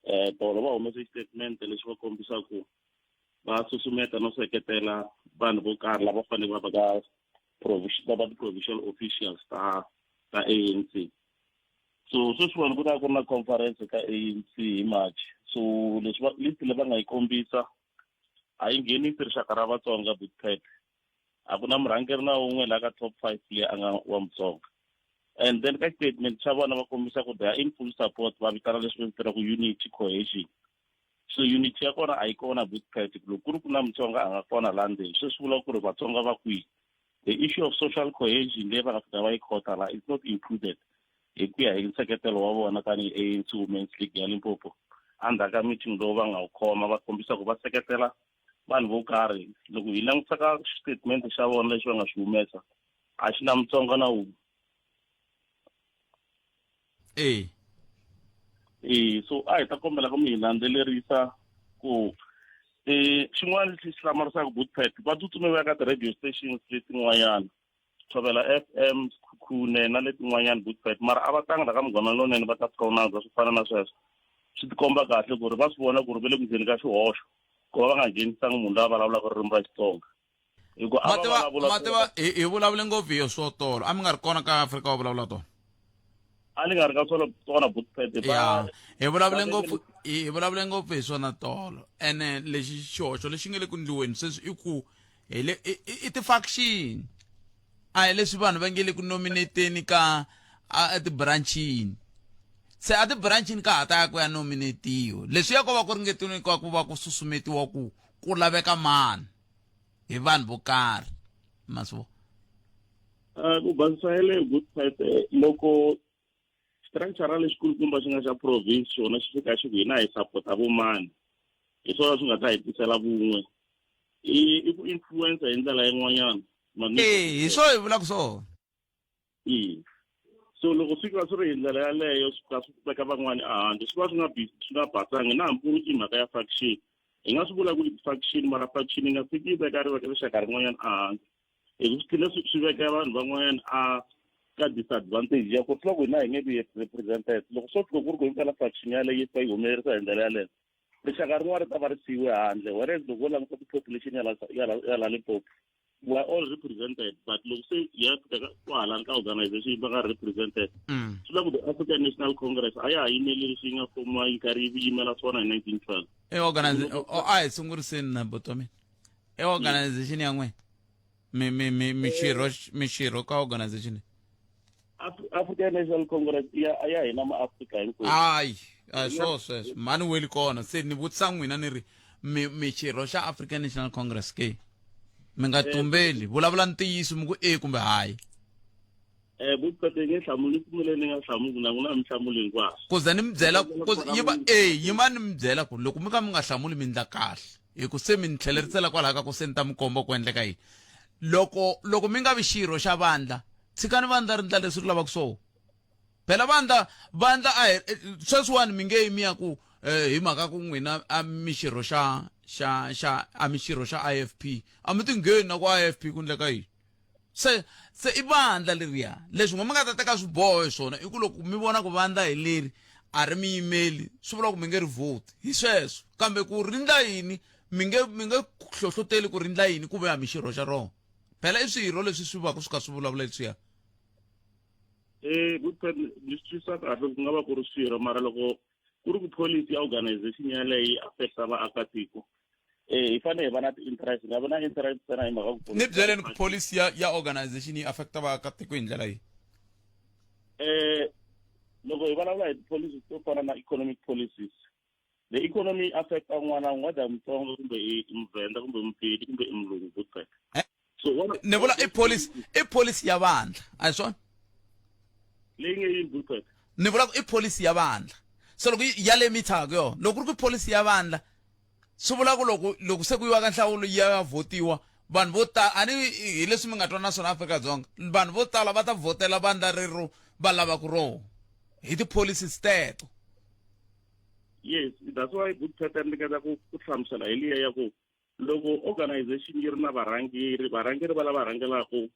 eh tolo va humese xitatimende lexi va kombisaka va susumeta no seketela vanhu vo karhi lava fanele va va ka va va ti-provincial officials ta ta ANC so sweswiwani ku ta ku ri na conference ka ANC hi March so leswi va list leyi va nga yi kombisa a yi nghenisi rixaka ra Vatsonga Butpet a ku na murhangeri na wun'we laha ka top five leyi a nga wa Mutsonga and then ka statement xa vona va kombisa ku they are in full support va vitana leswi va vitanaka unity cohesion so unity ya kona a yi kona Butpet loko ku ri ku na Mutsonga a nga kona laha ndzeni se swi vula ku ri Vatsonga va kwihi the issue of social cohesion leyi va nga fika va yi khota la is not included hi ku ya hi nseketelo wa vona tanihi ANC Women's League ya Limpopo endzhaku ka meeting lowu va nga wu khoma va kombisa ku va seketela vanhu vo karhi loko hi langutisa ka xitatimende xa vona lexi va nga xi humesa a xi na Mutsonga na wun'we e e so a hi ta kombela ku mi hi landzelerisa ku eh xin'wana lexi xi hlamarisaka Bootpet va tsutsume va ya ka ti-radio stations letin'wanyana Thobela FM Sekhukhune na letin'wanyana Bootpet mara a va tanga la ka Munghana Lonene va ta pronounce swo fana na sweswo swi tikomba kahle ku ri va swi vona ku ri va le ku ndzeni ka xihoxo ku va va nga nghenisanga munhu loyi a vulavulaka ririmi ra Xitsonga hikuva a va vulavula mativa hi vulavule ngopfu hi swo tolo a mi nga ri kona ka Afrika wa vulavula tona a ni nga ri ka swona tona Bootpet ya hi vulavule ngopfu hi vulavule ngopfu hi swona tolo ene lexi xihoxo lexi nga le ku ndliweni sweswi i ku hi le i ti-faction a hi leswi vanhu va nge le ku nominateni ka etibranchini se a tibranchini ka ha ta ya ku ya nominatiwa leswi ya ko va ku ringetini ka ku va ku susumetiwa ku ku laveka mani hi vanhu vo karhi ma swi vona ku basisa yeleyo good side loko structure lexikulukumba xi nga xa province xona xi fika xi ku hina hi sapota vomani hi swona swi nga ta hi tisela vun'we i i ku influencer hi ndlela yin'wanyana ee hi swona hi vulaka swona e so loko swi ka swi ri hi ndlela yaleyo swi ka swi veka van'wani ehandle swi va swi nga swi nga basangi na hambi ku ri i mhaka ya faction hi nga swi vula ku i faction mara faction yi nga fiki yi veka rixaka rin'wanyana ehandle hi ku swi tlhela swi veka vanhu van'wanyana a ka disadvantage ya ku ri loko hina hi nge vi represented loko swo fika ku ri ku himpela faction yaleyo yi fika yi humelerisa hi ndlela yaleyo rixaka rin'wana ri ta va ri siyiwe handle whereas loko wo languta ti-population ya la Limpopo we are all represented but loko se hi ya fika kwahalani ka organization va nga represented swi vula ku the African National Congress a ya ha yimeli leswi yi nga fomiwa yi karhi yi yimela swona hi 1912 i a hi sunguriseni na buti wa mina i organization ya n'wina mi mi mi mi xirho mi xirho ka organization African National Congress ya ya hina maAfrika hinkwenu hayi a swo sweswo mhani weli kona se ni vutisa n'wina ni ri mi mi xirho xa African National Congress ke mi nga tumbeli vulavula ntiyiso mi ku e kumbe hayi eh buqete nge hlamuli pfumele ni nga hlamuli na n'wina mi hlamuli hinkwaswo ku za ni mi byela ku yi va e yi va ni mi byela ku loko mi ka mi nga hlamuli mi ndla kahle hi ku se mi ni tlhelerisela kwalaho ka ku se ni ta mi komba ku endleka yini. Loko loko mi nga vi xirho xa vandla, tshikani vandla ri ndla leswi ri lavaka swona. Phela vandla vandla a hi sweswiwani mi nge yi mi ya ku eh, hi mhaka ku n'wina a mi xirho xa xa xa a mi xirho xa IFP a mi ti ngheni na ku IFP ku ndleka yini se se i vandla leriya leswi n'we mi nga ta teka swiboho hi swona i ku loko mi vona ku vandla hi leri a ri mi yimeli swi vula ku mi nge ri vhoti hi sweswo kambe ku ri ndla yini mi nge mi nge hlohloteli ku ri ndla yini ku ve a mi xirho xa rona phela i swirho leswi swi vaka swi kha swi vulavula leswiya Eh, good point. Ni swi twisisa kahle ku nga va ku ri swirho mara loko ku ri ku policy ya organization yaleyo yi affecta vaakatiko eh hi fanele hi va na ti-interest hi nga vi na interest ntsena hi mhaka ku ni byeleni ku policy ya ya organization yi affecta vaakatiko hi ndlela yihi eh loko hi vulavula hi ti-policies to fana na economic policies the economy affect un'wana na un'wana whether mutsonga kumbe i muvhenda kumbe mupedi kumbe i mulungu good fact eh? so ni vula i policy i policy ya vandla a hi swona leyi nge yini good fact ni vula ku i policy ya vandla so loko ya le mithaka yona loko ku ri ku policy ya vandla swi vula ku loko loko se ku yiwa ka nhlawulo yi ya votiwa vanhu vo tala a ni hi leswi mi nga twa na swona Afrika-Dzonga vanhu vo tala va ta vhotela vandla rero va lavaka rona hi ti-policies teto yes that's why good pattern ringeta ku ku hlamusela hi liya ya ku loko organization yi ri na varhangeri varhangeri va lava rhangelaka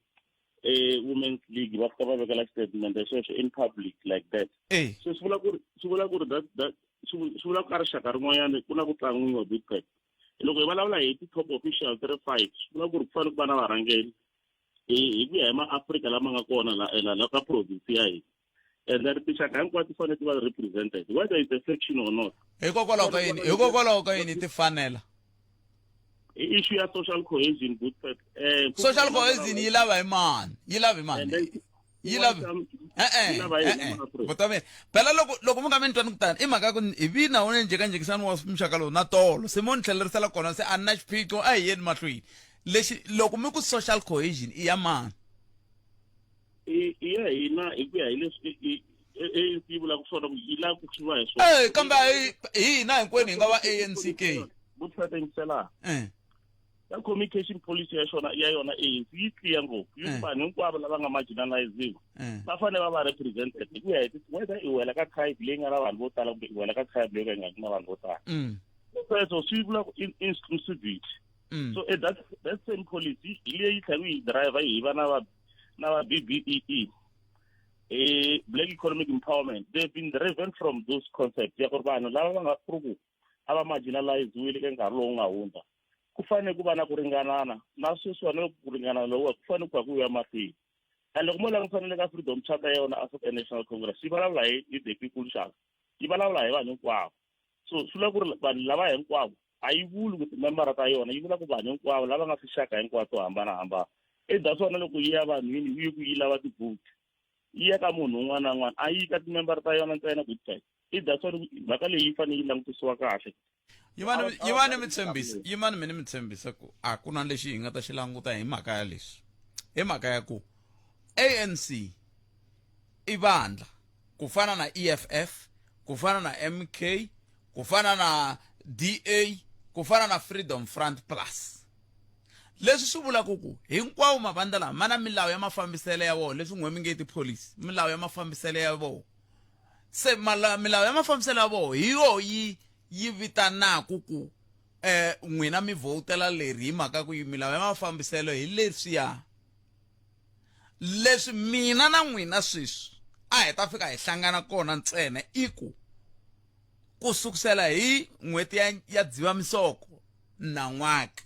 eh women's league va fika va vekela statement sweswo in public like that eh. so swi vula ku ri swi vula ku ri that that swi vula ku ka rixaka rin'wanyana ku na ku tlangiwa big pack loko hi vulavula hi ti-top official ti ri five swi vula ku ri ku fanele ku va na varhangeri hi hi ku ya hi maafrika lama nga kona la la la ka province ya hina and then tinxaka hinkwato ti fanele ti va represented whether it's a section or not hikokwalaho ka yini hikokwalaho ka yini ti fanela issue ya social cohesion good fact eh social cohesion yi lava hi mani yi lava hi mani yi lava e-e e-e vutameni phela loko loko mi nga mi ni twani kutani i mhaka ya ku hi vi na wona njhekanjhekisano wa muxaka lowu na tolo se mo ni tlhelerisela kona se a ni na xiphiqo a hi yeni mahlweni lexi loko mi ku social cohesion i ya mani i ya hina hi ku ya hi leswi ANC yi vulaka swona ku yi lava ku swi va hi swona eh kambe hi hina hinkwenu hi nga va ANC ke vutisa eh ka communication policy ya xona ya yona ANC yi clear ngopfu yi eh. vanhu hinkwavo lava nga marginaliziwa eh. va fanele va va represented hi ku ya hi whether i wela ka tribe leyi nga na vanhu vo tala kumbe i wela ka tribe leyi ka yi nga ri na vanhu vo tala mm. sweswo swi vula ku inclusivity mm. so eh, that that same policy hi leyi tlhela yi driver hi va na va na va BBEE eh black economic empowerment they've been driven from those concepts ya ku ri vanhu lava va nga ku ri ku a va marginaliziwile ka nkarhi lowu nga hundza ku fanele ku va na ku ringanana na sweswiwani loko ku ringanana lokuwa ku fanele ku va ku ya mahlweni and loko mo langutisa na le ka freedom charter ya yona African National Congress yi vulavula hi hi the people xaka yi vulavula hi vanhu hinkwavo so swi vula ku ri vanhu lava hinkwavo a yi vuli ku timembara ta yona yi vula ku vanhu hinkwavo lava nga swixaka hinkwato to hambanahambana i that's wona loko yi ya vanhwini yi ku yi lava ti-vote yi ya ka munhu un'wana na un'wana a yi ka timembara ta yona ntsena good time i that's wona mhaka leyi yi fanele yi langutisiwa kahle yimani yimani mi tshembisa yimani mi ni mi tshembisa ku a ku na lexi hi nga ta xi languta hi mhaka ya leswi hi mhaka ya ku ANC i vandla ku fana na EFF ku fana na MK ku fana na DA ku fana na Freedom Front Plus leswi swi vulaka ku hinkwawo mavandla lama ma na milawu ya mafambiselo ya vona leswi n'we mi nge tipholisi milawu ya mafambiselo ya vona se milawu ya mafambiselo ya vona hi yo yi yi vitanaku ku eh n'wina mi vhotela leri hi mhaka ku milawu ya mafambiselo hi leswiya leswi mina na n'wina sweswi a hi ta fika hi hlangana kona ntsena i ku ku sukusela hi n'hweti ya, ya dzivamisoko nan'waka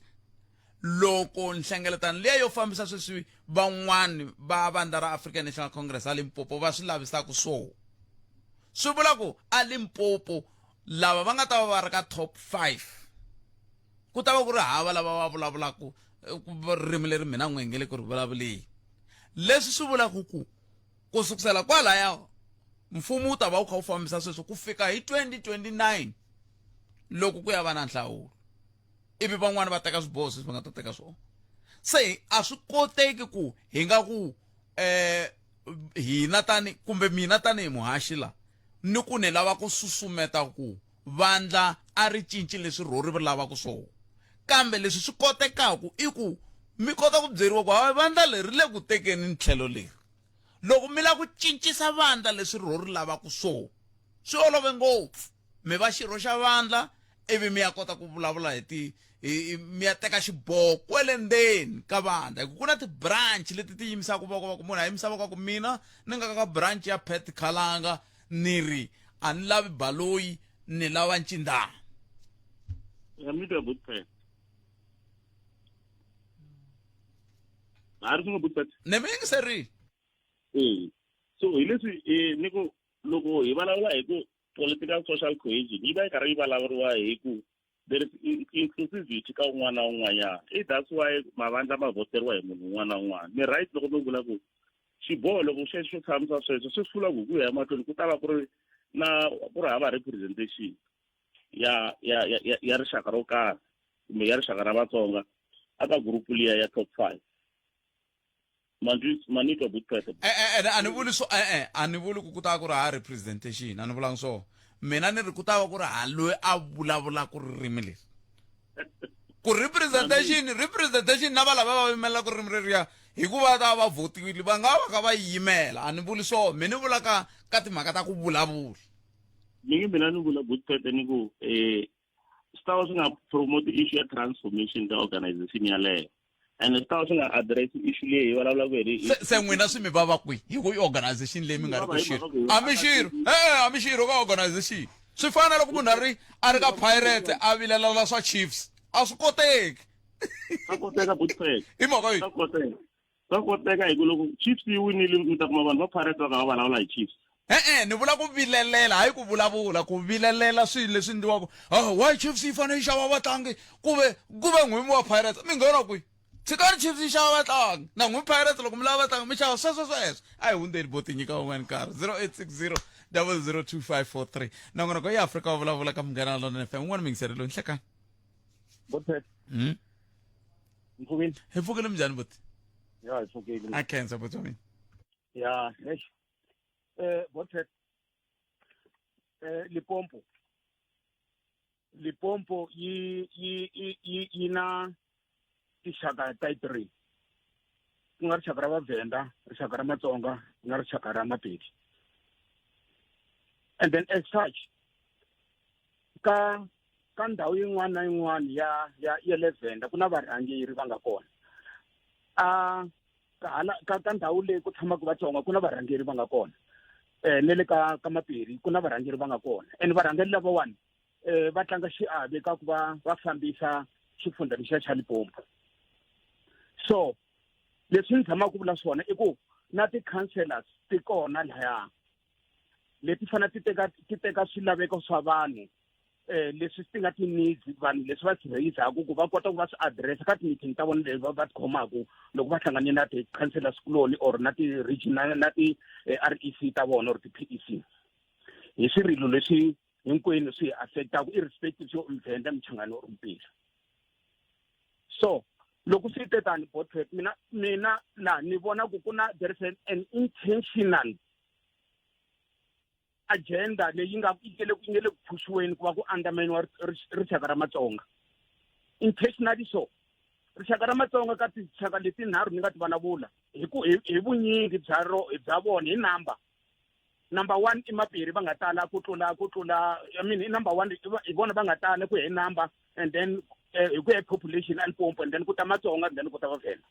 loko nhlengeletano liya yo fambisa sweswi van'wani va vandla ra African National Congress a Limpopo va swi lavisaka swo swi vula ku a Limpopo lava va nga ta va va ri ka top 5 ku ta va ku ri hava lava va vulavulaka eh, ririmi leri mina n'we nge le ku ri vulavuleni leswi swi vulaka ku ku sukusela kwalaya mfumo wu ta va wu kha wu fambisa sweswo ku fika hi 2029 loko ku ya va na nhlawulo ivi van'wani va teka swiboho sweswi va nga ta teka swona se a swi koteki ku hi nga ku eh hina tani kumbe mina tanihi muhaxi la ni ku ni lava ku susumeta ku vandla a ri cinci leswi rhori ri lavaka swona kambe leswi swi kotekaku i ku Mi kota ku byeriwa ku hayi vandla leri ri le ku tekeni ni tlhelo leri. Loko mi lava ku cincisa vandla leswi ro ri lavaka so, swi olove ngopfu. Mi va xirho xa vandla ivi mi ya kota ku vulavula hi ti hi mi ya teka xiboho kwele ndzeni ka vandla hi ku ku na ti-branch leti ti yimisaka voko va ku munhu a yimisa voko a ku mina ni nga ka branch ya Pat Khalanga ni ri a ni lavi baloyi ni lava ncindana. Ya mi twa buti Ha ri swin'we buti Pat. Ne mi yingiserile. Ee. So hi leswi eh, ni ku loko hi vulavula hi ku political social cohesion yi va yi karhi yi vulavuriwa hi ku there is inclusivity ka un'wana na un'wanyana i that's why mavandla ma voteriwa hi munhu un'wana na un'wana ni right loko mi vula ku xiboho loko xexo xo tshamisa sweswo swi vula ku ku ya emahlweni ku ta va ku ri na ku ri hava representation ya ya ya ya rixaka ro karhi kumbe ya rixaka ra Vatsonga aka group liya ya top 5 manitwa buqete e-e a ni vuli swo e-e a ni vuli ku ku ta va ku ri ha representation a ni vulanga swona mina ni ri ku ta va ku ri ha loyi a vulavulaka ririmi leri ku representation representation na va lava va yimelelaka ririmi reriya hikuva ta va votiwile va nga va ka va yimela a ni vuli swona mi ni vula ka ka timhaka ta ku vulavula ni nge mina ni vula buqete ni ku um swi ta va swi nga promote issue ya transformation ka organization yaleyo and swi ta va swi nga address issue leyi hi vulavulaka hi ri se n'wina swi mi vava kwihi hi ku i organization leyi mi nga ri ku xirho a mi xirho e a mi xirho ka organization swi fana loko munhu a ri a ri ka Pirates a vilelela swa Chiefs a swi koteki swa koteka butfek i mhaka yi swa koteka swa koteka hi ku loko Chiefs yi winile mi ta kuma vanhu va Pirates va kha va vulavula hi Chiefs E-e ni vula ku vilelela hayi ku vulavula ku vilelela swilo leswi endliwaka oh, why Chiefs yi fanele yi xava vatlangi ku ve ku ve n'wini wa Pirates mi nghena kwihi tshikani Chiefs yi xava vatlangi na n'wini Pirates loko mi lava vatlangi mi xava sweswo sweswo a hi hundzeni bo ti nyika wun'wana nkarhi 0860 002543 nongonoko ya Afrika wa vulavula ka Munghana Lonene FM un'wana muyingiseri loyi nhlekani Bothet. Mpfukile. Hi pfukile minjhani buti? Ya hi pfukile. A khensa buti wa mina. Ya, eish. Bothet. Limpopo. Limpopo yi yi yi yi na tixaka ta 3. Ku nga rixaka ra Vavhenda, rixaka ra Matsonga na rixaka ra Mapedi. And then as such ka ka ndhawu yin'wana na yin'wana ya ya ya le Venda ku na varhangeri va nga kona a ka hala ka ka ndhawu leyi ku tshamaka Vatsonga ku na varhangeri va nga kona eh ne le ka ka Mapedi ku na varhangeri va nga kona and varhangeri lavawani eh va tlanga xiave ka ku va va fambisa xifundza lexiya xa Limpopo so leswi ni tshamaka ku vula swona i ku na ti-councellors ti kona lahaya leti fanele ti teka ti teka swilaveko swa vanhu eh leswi ti nga ti-needs vanhu leswi va swi raise-aku ku va kota ku va swi address ka ti-meeting ta vona leyi va ti khomaku loko va hlangane na ti-councellors kuloni or na ti-regional na ti-R_E_C ta vona or ti-P_E_C hi swirilo leswi hinkwenu swi hi affectaku irrespective swo Mvenda Mchangani or Mpila so loko swi te tani botwet mina mina laha ni vona ku ku na there is an intentional agenda leyi nga yi nge le yi nge le ku phuxiweni ku va ku andameniwa rixaka ra Matsonga intentionally so rixaka ra Matsonga ka tinxaka letinharhu ni nga ti vulavula hi ku hi vunyingi bya ro bya vona hi number number one i Mapiri va nga tala ku tlula ku tlula I mean i number one hi vona va nga tala ku ya hi number and then hi ku ya hi population a Limpopo and then ku ta Matsonga and then ku ta Vavhenda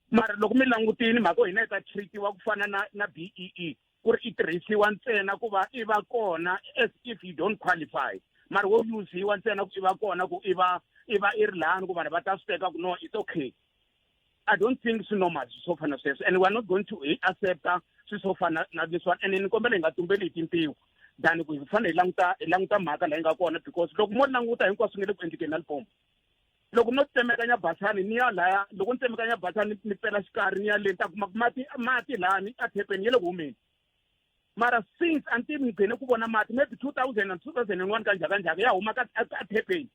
mara loko mi langutini mhaka hina yi ta treatiwa ku fana na na BEE ku ri i tirhisiwa ntsena ku va i va kona as if you don't qualify mara wo yuziwa ntsena ku i va kona ku i va i va i ri lani ku vanhu va ta swi teka ku no it's okay I don't think swi normal swi swo fana sweswo and we are not going to hi accepta swi swo fana na leswiwani and ni kombela hi nga tumbeli hi tintiho than ku hi fanele hi languta hi languta mhaka laha yi nga kona because loko mo languta hinkwaswo nge le ku endlekeni na Limpopo loko no tsemekanya basani ni ya laya loko ni tsemekanya basani ni pela xikarhi ni ya le ni ta kuma mati mati lani a thepeni ya le ku humeni mara since until ni gcine ku vona mati maybe 2000 and 2001 kanjhaka njhaka ya huma ka a thepeni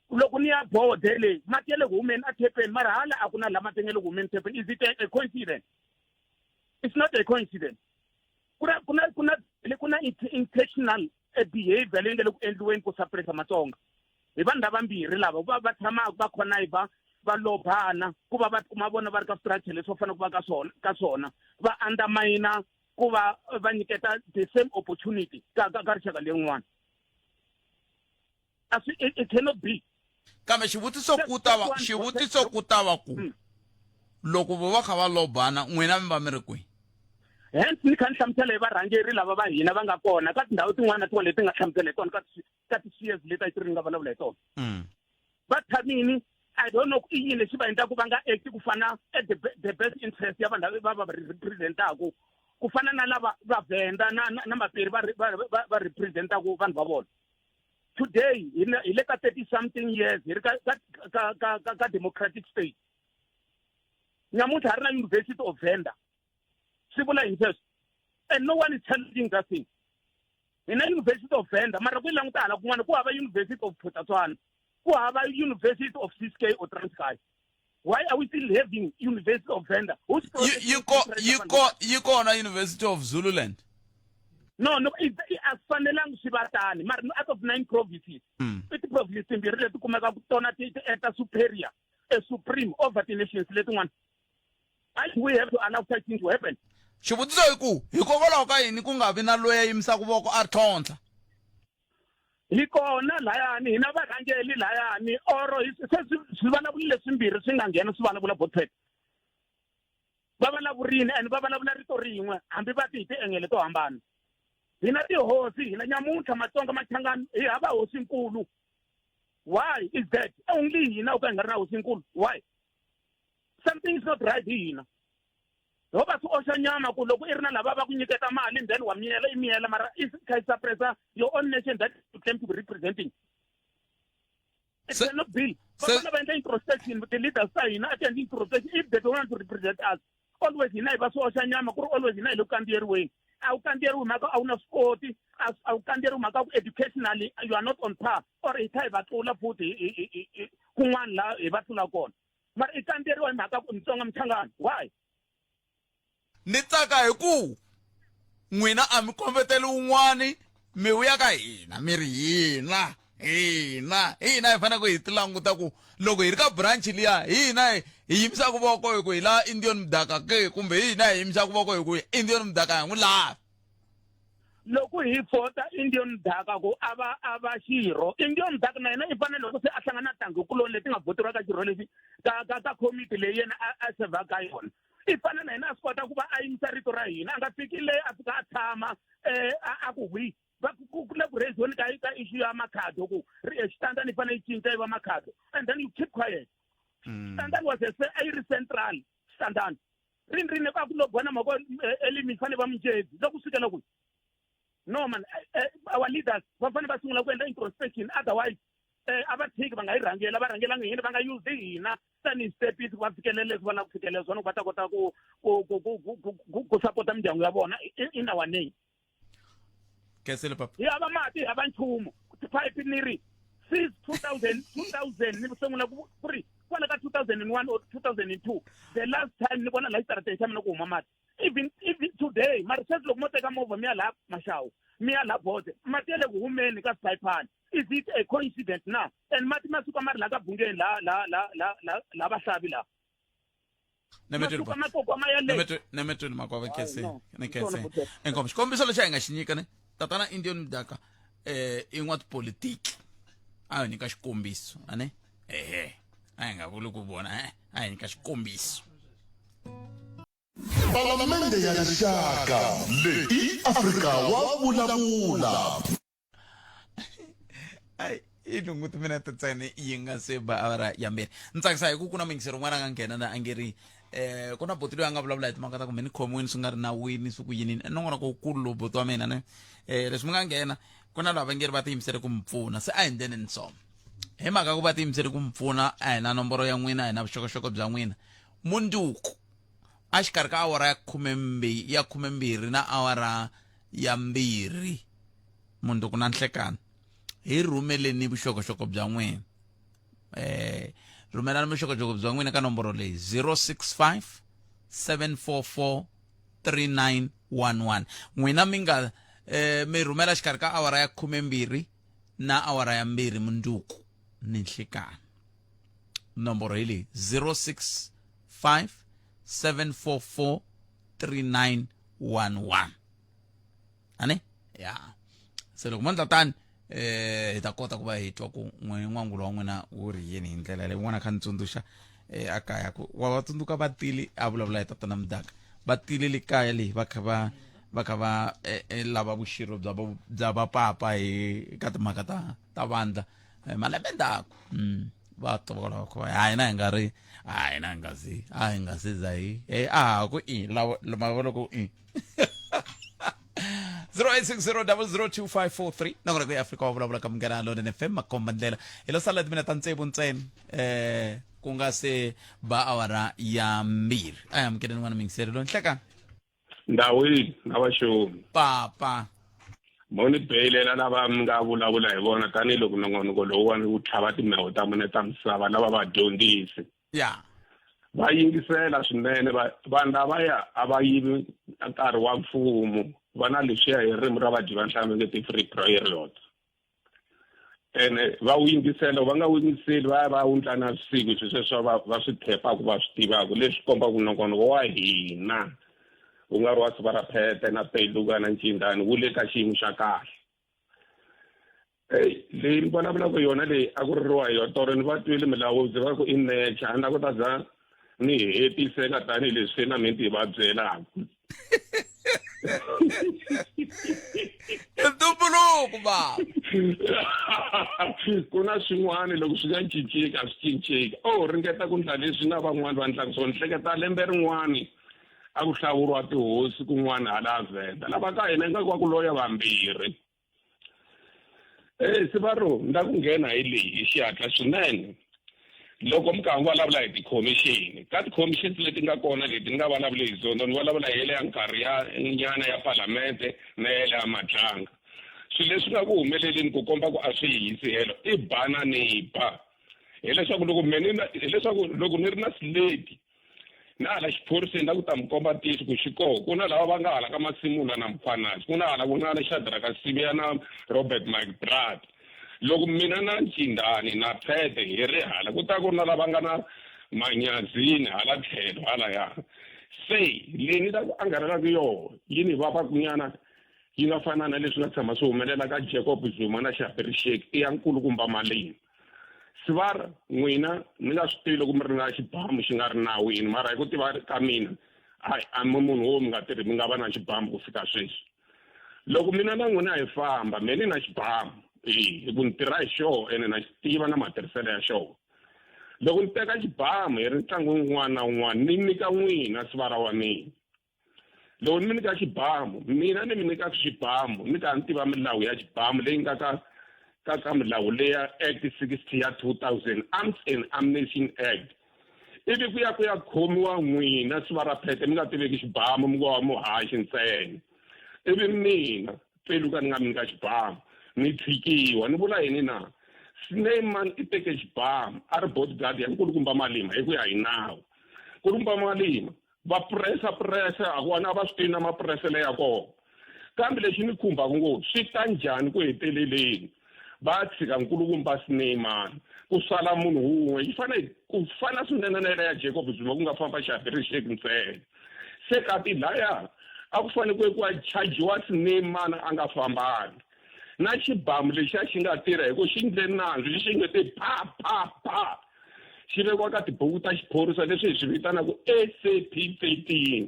loko ni ya bode leyi mati ya le ku humeni a thepeni mara hala a ku na la mati nga le ku humeni thepeni is it a coincidence it's not a coincidence ku na ku na ku na ku na intentional behavior leyi nga le ku endliweni ku suppressa Matsonga. Hi vanhu lavambirhi lava va va tshamaka va connive va lobana ku va va tikuma vona va ri ka structure leswi va faneleke va ka swona ka swona va undermine ku va va nyiketa the same opportunity ka ka ka rixaka lerin'wana a swi it, it cannot be kambe xivutiso ku ta va xivutiso ku ta va ku loko vo va kha va lobana n'wina mi va mi ri kwihi hence ni kha ni hlamusela hi varhangeri lava va hina va nga kona ka tindhawu tin'wana na tin'wana leti nga hlamusela hi tona ka ka ti-sears leti a yi ti ri ni nga vulavula hi tona va tshamini i don't know i yini lexi va endlaku va nga act ku fana at the, the best interest ya vanhu lava va va representaku ku fana na lava vavhenda na na, na maperi va va va, va representaku vanhu va vona today hi le hi le ka 30 something years hi ri ka ka ka ka, ka, ka democratic state nyamuntlha ha ri na university of venda swi vula yini sweswo and no one is challenging that thing hi na university of venda mara ku yi languta hala kun'wana ku hava university of phutatswana ku hava university of csk or transkei why are we still having university of venda yi ko yi ko yi kona university of zululand no no a swi fanelangi swi va tani mara out of nine provinces i ti-provinces timbirhi leti kumekaka tona ti ti eta superior a supreme over ti-nations letin'wana why do we have to allow such things to happen xivutiso i ku hikokwalaho ka yini ku nga vi na loyi a yimisaka voko a ri tlhontlha hi kona layani hina varhangeli layani oro se swi vulavuli leswimbirhi swi nga nghena swi vulavula botpet va vulavurini and va vulavula rito rin'we hambi va ti hi tiengele to hambana hina tihosi hina nyamuntlha matsonga machangani hi hava hosinkulu why is that only hina u ka hi nga ri na hosinkulu why something is not right hi hina ho va swi oxa nyama ku loko i ri na lava va ku nyiketa mali then wa miyela i miyela mara i kha i suppressa your own nation that you claim to be representing it cannot be va fanele va endla introspection the leaders ta hina a ti endli introspection if they don't want to represent us always hina hi va swi oxa nyama ku ri always hina hi le ku kandziyeriweni a wu kandziyeriwi mhaka a wu na swi koti a wu kandziyeriwi mhaka ku educationally you are not on par or hi kha hi va tlula futhi kun'wana laha hi va tlula kona mara i kandziyeriwa hi mhaka ku Mutsonga Mchangana why ni tsaka hi ku n'wina a mi kombeteli wun'wani mi vuya ka hina mi ri hina hina hina hi fanele ku hi ti languta ku loko hi ri ka branch liya hina hi yimisaka voko hi ku hi lava indian mudaka ke kumbe hina hi yimisaka voko hi ku indian mudaka hi n'wi lava loko hi fota indian daka ku a va a va xirho indian daka na yena i fanele loko se a hlangana na tanghikuloni leti nga voteriwa ka xirho lexi ka ka ka komiti leyi yena a a sevha ka yona i fanele na yena a swi kota ku va a yimisa rito ra hina a nga fiki le a fika a tshama um a ku hwi va ku le ku raisiweni ka ka issue ya makhado ku xitandani yi fanele yi cinca yi va makhado and then you keep quiet xitandani was a a yi ri central xitandani rini rini va ku loko na mhaka elimi fanele va muncedzi loko sukela kwihi no man our leaders va fanele va sungula ku endla introspection otherwise a va tshiki va nga yi rhangela va rhangelanga hina va nga use hina tanihi stepisi ku va fikelela leswi va lava ku fikelela swona ku va ta kota ku ku ku ku ku ku ku sapota mindyangu ya vona in our name Khensile papa. Hi hava mati hi hava nchumu tiphayiphi ni ri since 2000 2000 ni sungula ku ku ri kwala ka 2001 or 2002 the last time ni vona la xitarateni xa mina ku huma mati even even today mara sweswi loko mo teka movha mi ya laha maxawu mi ya laha bode mati ya le ku humeni ka swiphayiphani is it a coincidence na and mati ma suka ma ri laha ka bungeni la la la la la la vahlavi laha nemetweni makwava khense ni khense inkomo xikombiso lexi a hi nga xi nyika ne tatana indian mdaka eh i n'wa tipolitiki a hi nyika xikombiso ane ehe a hi nga vuli ku vona e a hi nyika xikombiso palamende ya rixaka leyi i afrika wa vulavula ai i nhungu timinete ntsena yi nga se ba awara ya mbirhi ni tsakisa hi ku ku na muyingiseri un'wana a nga nghena na a nge ri eh ku na boti loyi a nga vulavula hi timhaka ta ku me ni khomiwini swi nga ri nawini swi ku yinini nongonoko wukulu lowu boti wa mina ne eh leswi mi nga nghena ku na lava nge ri va tiyimisele ku mi pfuna se a hi ndleni ni swona hi mhaka ku va tiyimisele ku mi pfuna a hi na nomboro ya n'wina a hi na vuxokoxoko bya n'wina mundzuku a xikarhi ka awara ya khumembi ya khumembirhi na awara ya mbirhi mundzuku na nhlekani hi rhumeleni vuxokoxoko bya n'wina eh rhumelani vuxokoxoko bya n'wina ka nomboro leyi 065 744 3911 n'wina mi nga eh mi rhumela xikarhi ka awara ya khumembirhi na awara ya mbirhi mundzuku ni nhlikani nomboro hi leyi 065 744 3911 ane ya se loko mo ndla tani eh hi ta kota ku va hi twa ku n'we n'wangulo wa n'wina wu ri yini hi ndlela leyi n'wana kha ni tsundzuxa eh a kaya ku wa va tsundzuka va tili a vulavula hi tatana mudaka va tile le kaya leyi va kha va va kha va eh, eh, lava vuxirho bya bya vapapa hi ka timhaka ta ta vandla eh, malembe ndzhaku mm. Va twa ku ha hina hi nga ri a hina hi nga zi a hi nga se za hi e a ha ku i lava ma vona ku i 0860002543 nakona ku eAfrika wa vulavula ka Munghana Lonene FM makomba ndlela hi lo sala timina ta tsevu ntsena eh ku nga se ba awara ya mbirhi a hi amukeleni n'wana mingiseri loyi nhlekani Ndhawini na vaxomi. Papa. Mo ni beyilela lava mi nga vulavula hi vona tanihiloko nongonoko lowuwani wu tlhava timheho ta mune ta misava lava vadyondzisi. Ya. Va yingisela swinene va vanhu lavaya a va yivi nkarhi wa mfumo va na leswiya hi ririmi ra vadyi va nhlamu nge ti-free period. Ene va wu yingisela va nga wu yingiseli va ya va wundla na vusiku swilo sweswo va va swi thepaku va swi tivaku leswi kombaka nongonoko wa hina wu nga ri wa siva ra phete na peluka na ncindani wu le ka xiyimo xa kahle eyi leyi ni vulavulaka yona leyi a ku ririwa hi yona tolo ni va twile milawudzi va ku i nature a ni la ku ta za ni hetiseka tanihileswi se na mina ti va byelaka i ntumbuluko baba ku na swin'wana loko swi nga cinceki a swi cinceki o ringeta ku ndla leswi na van'wani va ndlaka swona hleketa lembe rin'wani a ku hlawuriwa tihosi kun'wana hala venda lava ka hina ingaku va ku loya vambirhi Eh Sivaro ni la ku nghena hi leyi hi xihatla swinene loko mi karhi mi vulavula hi tikhomixini ka tikhomixini leti nga kona leti ni nga vulavuli hi zona ni vulavula hi ya nkarhi ya nyana ya palamente na yele ya matlanga swilo leswi nga ku humeleleni ku komba ku a swi hisi helo i bana ni ba hileswaku loko me ni hileswaku loko ni ri na sileti na hala xiphoriseni la ku ta mi komba tisi ku xi koho ku na lava va nga hala ka masimula na mkhwanazi ku na hala ku na na shadraka sibiya na robert mike brad loko mina na ncindani na phete hi ri hala ku ta ku ri na lava nga na manyazini hala tlhelo halaya se leyi ni la ku angarhelaka yoho yi ni vavakunyana yi nga fana na leswi nga tshama swi humelela ka jacob zuma na xabiri shek i ya nkulukumba malini Sivar, n'wina ni nga swi tivi loko mi ri na xibamu xi nga ri nawini mara hi ku tiva ka mina hayi a mi munhu wo mi nga tirhi mi nga va na xibamu ku fika sweswi loko mina na n'wina hi famba me ni na xibamu e hi ku ni tirha hi xoho ene na xi tiva na matirhiselo ya xoho loko ni teka xibamu hi ri ntlangu wun'wana na wun'wana ni nyika n'wina sivara wa mina loko ni mi nyika xibamu mina ni mi nyikaka xibamu ni ka ni tiva milawu ya xibamu leyi nga ka ka ka milawu leya act 60 ya 2000 arms and ammunition act ivi ku ya ku ya khomiwa n'wina siva ra phete mi nga tiveki xibamu mi ngo wa muhaxi ntsena ivi mina pfeluka ni nga mi nyika xibamu ni tshikiwa ni vula yini na Snyman i teke xibamu a ri bodyguard ya nkulukumba Malima hi ku ya hi nawu nkulukumba Malima va presa presa a ku a va swi tivi na mapuresele ya kona kambe lexi ni khumbaka ngopfu swi ta njhani ku heteleleni va tshika nkulukumba Snyman ku sala munhu wun'we yi fane ku fana swinene na yela ya Jacob Zuma ku nga famba Shadrack ntsena se kati laya a ku fanele ku ku chajiwa Snyman a nga fambangi na xibamu lexiya xi nga tirha hi ku xi ndle nandzu lexi nge te pha pha pha xi vekiwa ka tibuku ta xiphorisa leswi hi swi vitanaka SAP 13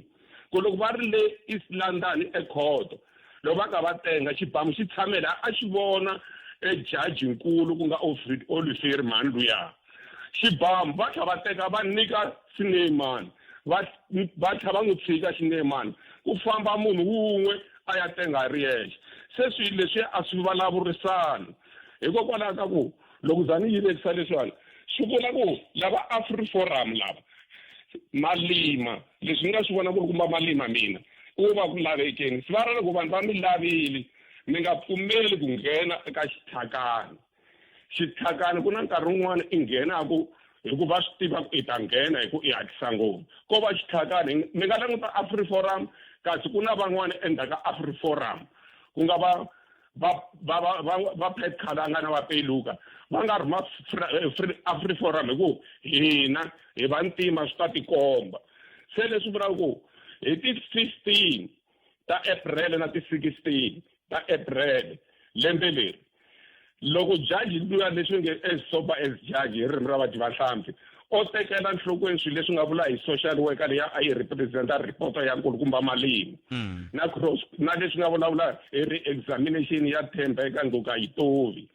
ku loko va ri le East London ekhoto loko va ka va tenga xibamu xi tshame laha a xi vona ejaji nkulu ku nga Olivier mhani luya xibamu va tlha va teka va nyika Snyman va va tlha va n'wi tshika Snyman ku famba munhu wun'we a ya tenga ri yexe se swilo leswiya a swi vulavurisani hikokwalaho ka ku loko za ni yi vekisa leswiwani swi vula ku lava AfriForum lava Malima leswi ni nga swi vona ku ri kumba Malima mina ku va ku lavekeni swi va loko vanhu va mi lavile mi nga pfumeli ku nghena eka xithakani xithakani ku na nkarhi wun'wana i nghenaku hi ku va swi tiva ku i ta nghena hi ku i hatlisa ngopfu ko va xithakani mi nga languta AfriForum kasi ku na van'wana endzhaku ka AfriForum ku nga va va va va va va Pat Khalanga na va Peluka va nga rhuma AfriForum hi ku hina hi vantima swi ta tikomba se leswi vulaka ku hi ti 15 ta April na ti 16 ta April lembe leri loko jaji luya leswi nge as sober as judge hi ririmi ra vadyi va nhlampfi o tekela nhlokweni swilo leswi nga vula hi social worker leyi a yi representa ripoto ya nkulukumba Malima hmm. na cross na leswi nga vulavula hi re-examination ya Thembeka Ngcukaitobi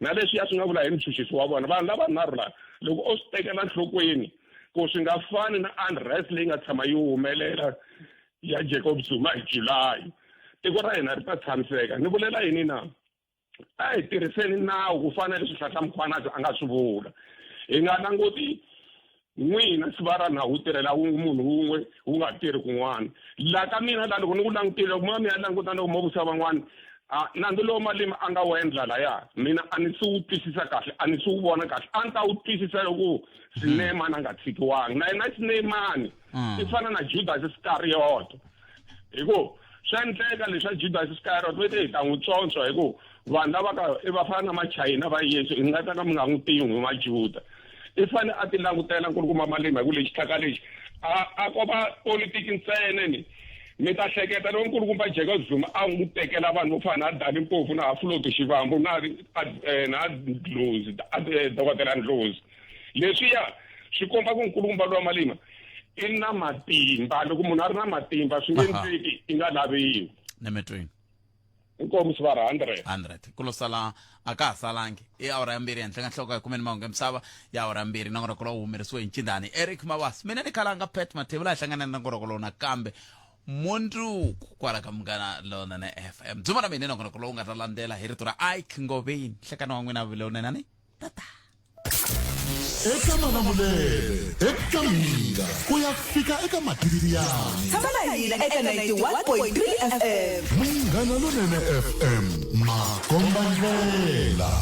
na leswiya swi nga vula hi mchuchisi wa vona vanhu lava nharhu lava loko o swi tekela nhlokweni ku swi nga fani na unrest leyi nga tshama yi humelela ya Jacob Zuma hi July tiko ra hina ri ta tshamiseka ni vulela yini na a hi tirhiseni nawu ku fana leswi Hlahla Mkhwanazi a nga swi vula hi nga languti n'wina siva ra nawu wu tirhela munhu wun'we wu nga tirhi kun'wana la ka mina la loko ni ku langutile loko mi ya languta loko mo vusa van'wana a nandzu lowu Malima a nga wu endla laya mina a ni si wu twisisa kahle a ni si wu vona kahle a ni ta wu twisisa loko Sinemani a nga tshikiwangi na yena Sinemani i fana na Judas Iscariot hi ku swa endleka leswa Judas Iscariot va te hi ta n'wi tsontswa hi ku vanhu lava ka i va fana na machayina va Yesu hi nga ta ka mi nga n'wi tivi n'wi Majuda i fane a ti langutela nkulukumba Malima hi ku lexi tlhaka lexi a a ko va politiki ntsena ni mi ta hleketa loko nkulukumba Jacob Zuma a n'wi tekela vanhu vo fana na Dali Mpofu na Floyd Shivambu na eh, na Ndlozi eh, dokodela Ndlozi leswiya swi komba ku nkulukumba lowa Malima i na matimba loko munhu a ri na matimba swi nge endleki i nga laviwi nemetweni inkomu swi va 100 100 ku lo sala a ka ha salangi i awara ya mbirhi henhla ka nhloko ya kumeni mahungu ya misava ya awara ya mbirhi nongoloko lowu humerisiwe hi ncindani Eric Mabasa mina ni khalanga Pat Mathebula hi hlangana na nongoloko lowu nakambe mundzuku kwala ka Munghana Lonene FM dzuma na mina nongoloko lowu nga ta landzela hi rito ra Ike Ngoveni nhlekani wa n'wina vilonenani tata eka Malamulele eka Mhinga ku ya fika eka Matiyani Tshama na hina eka 91.3 FM. Munghana Lonene FM makomba ndlela.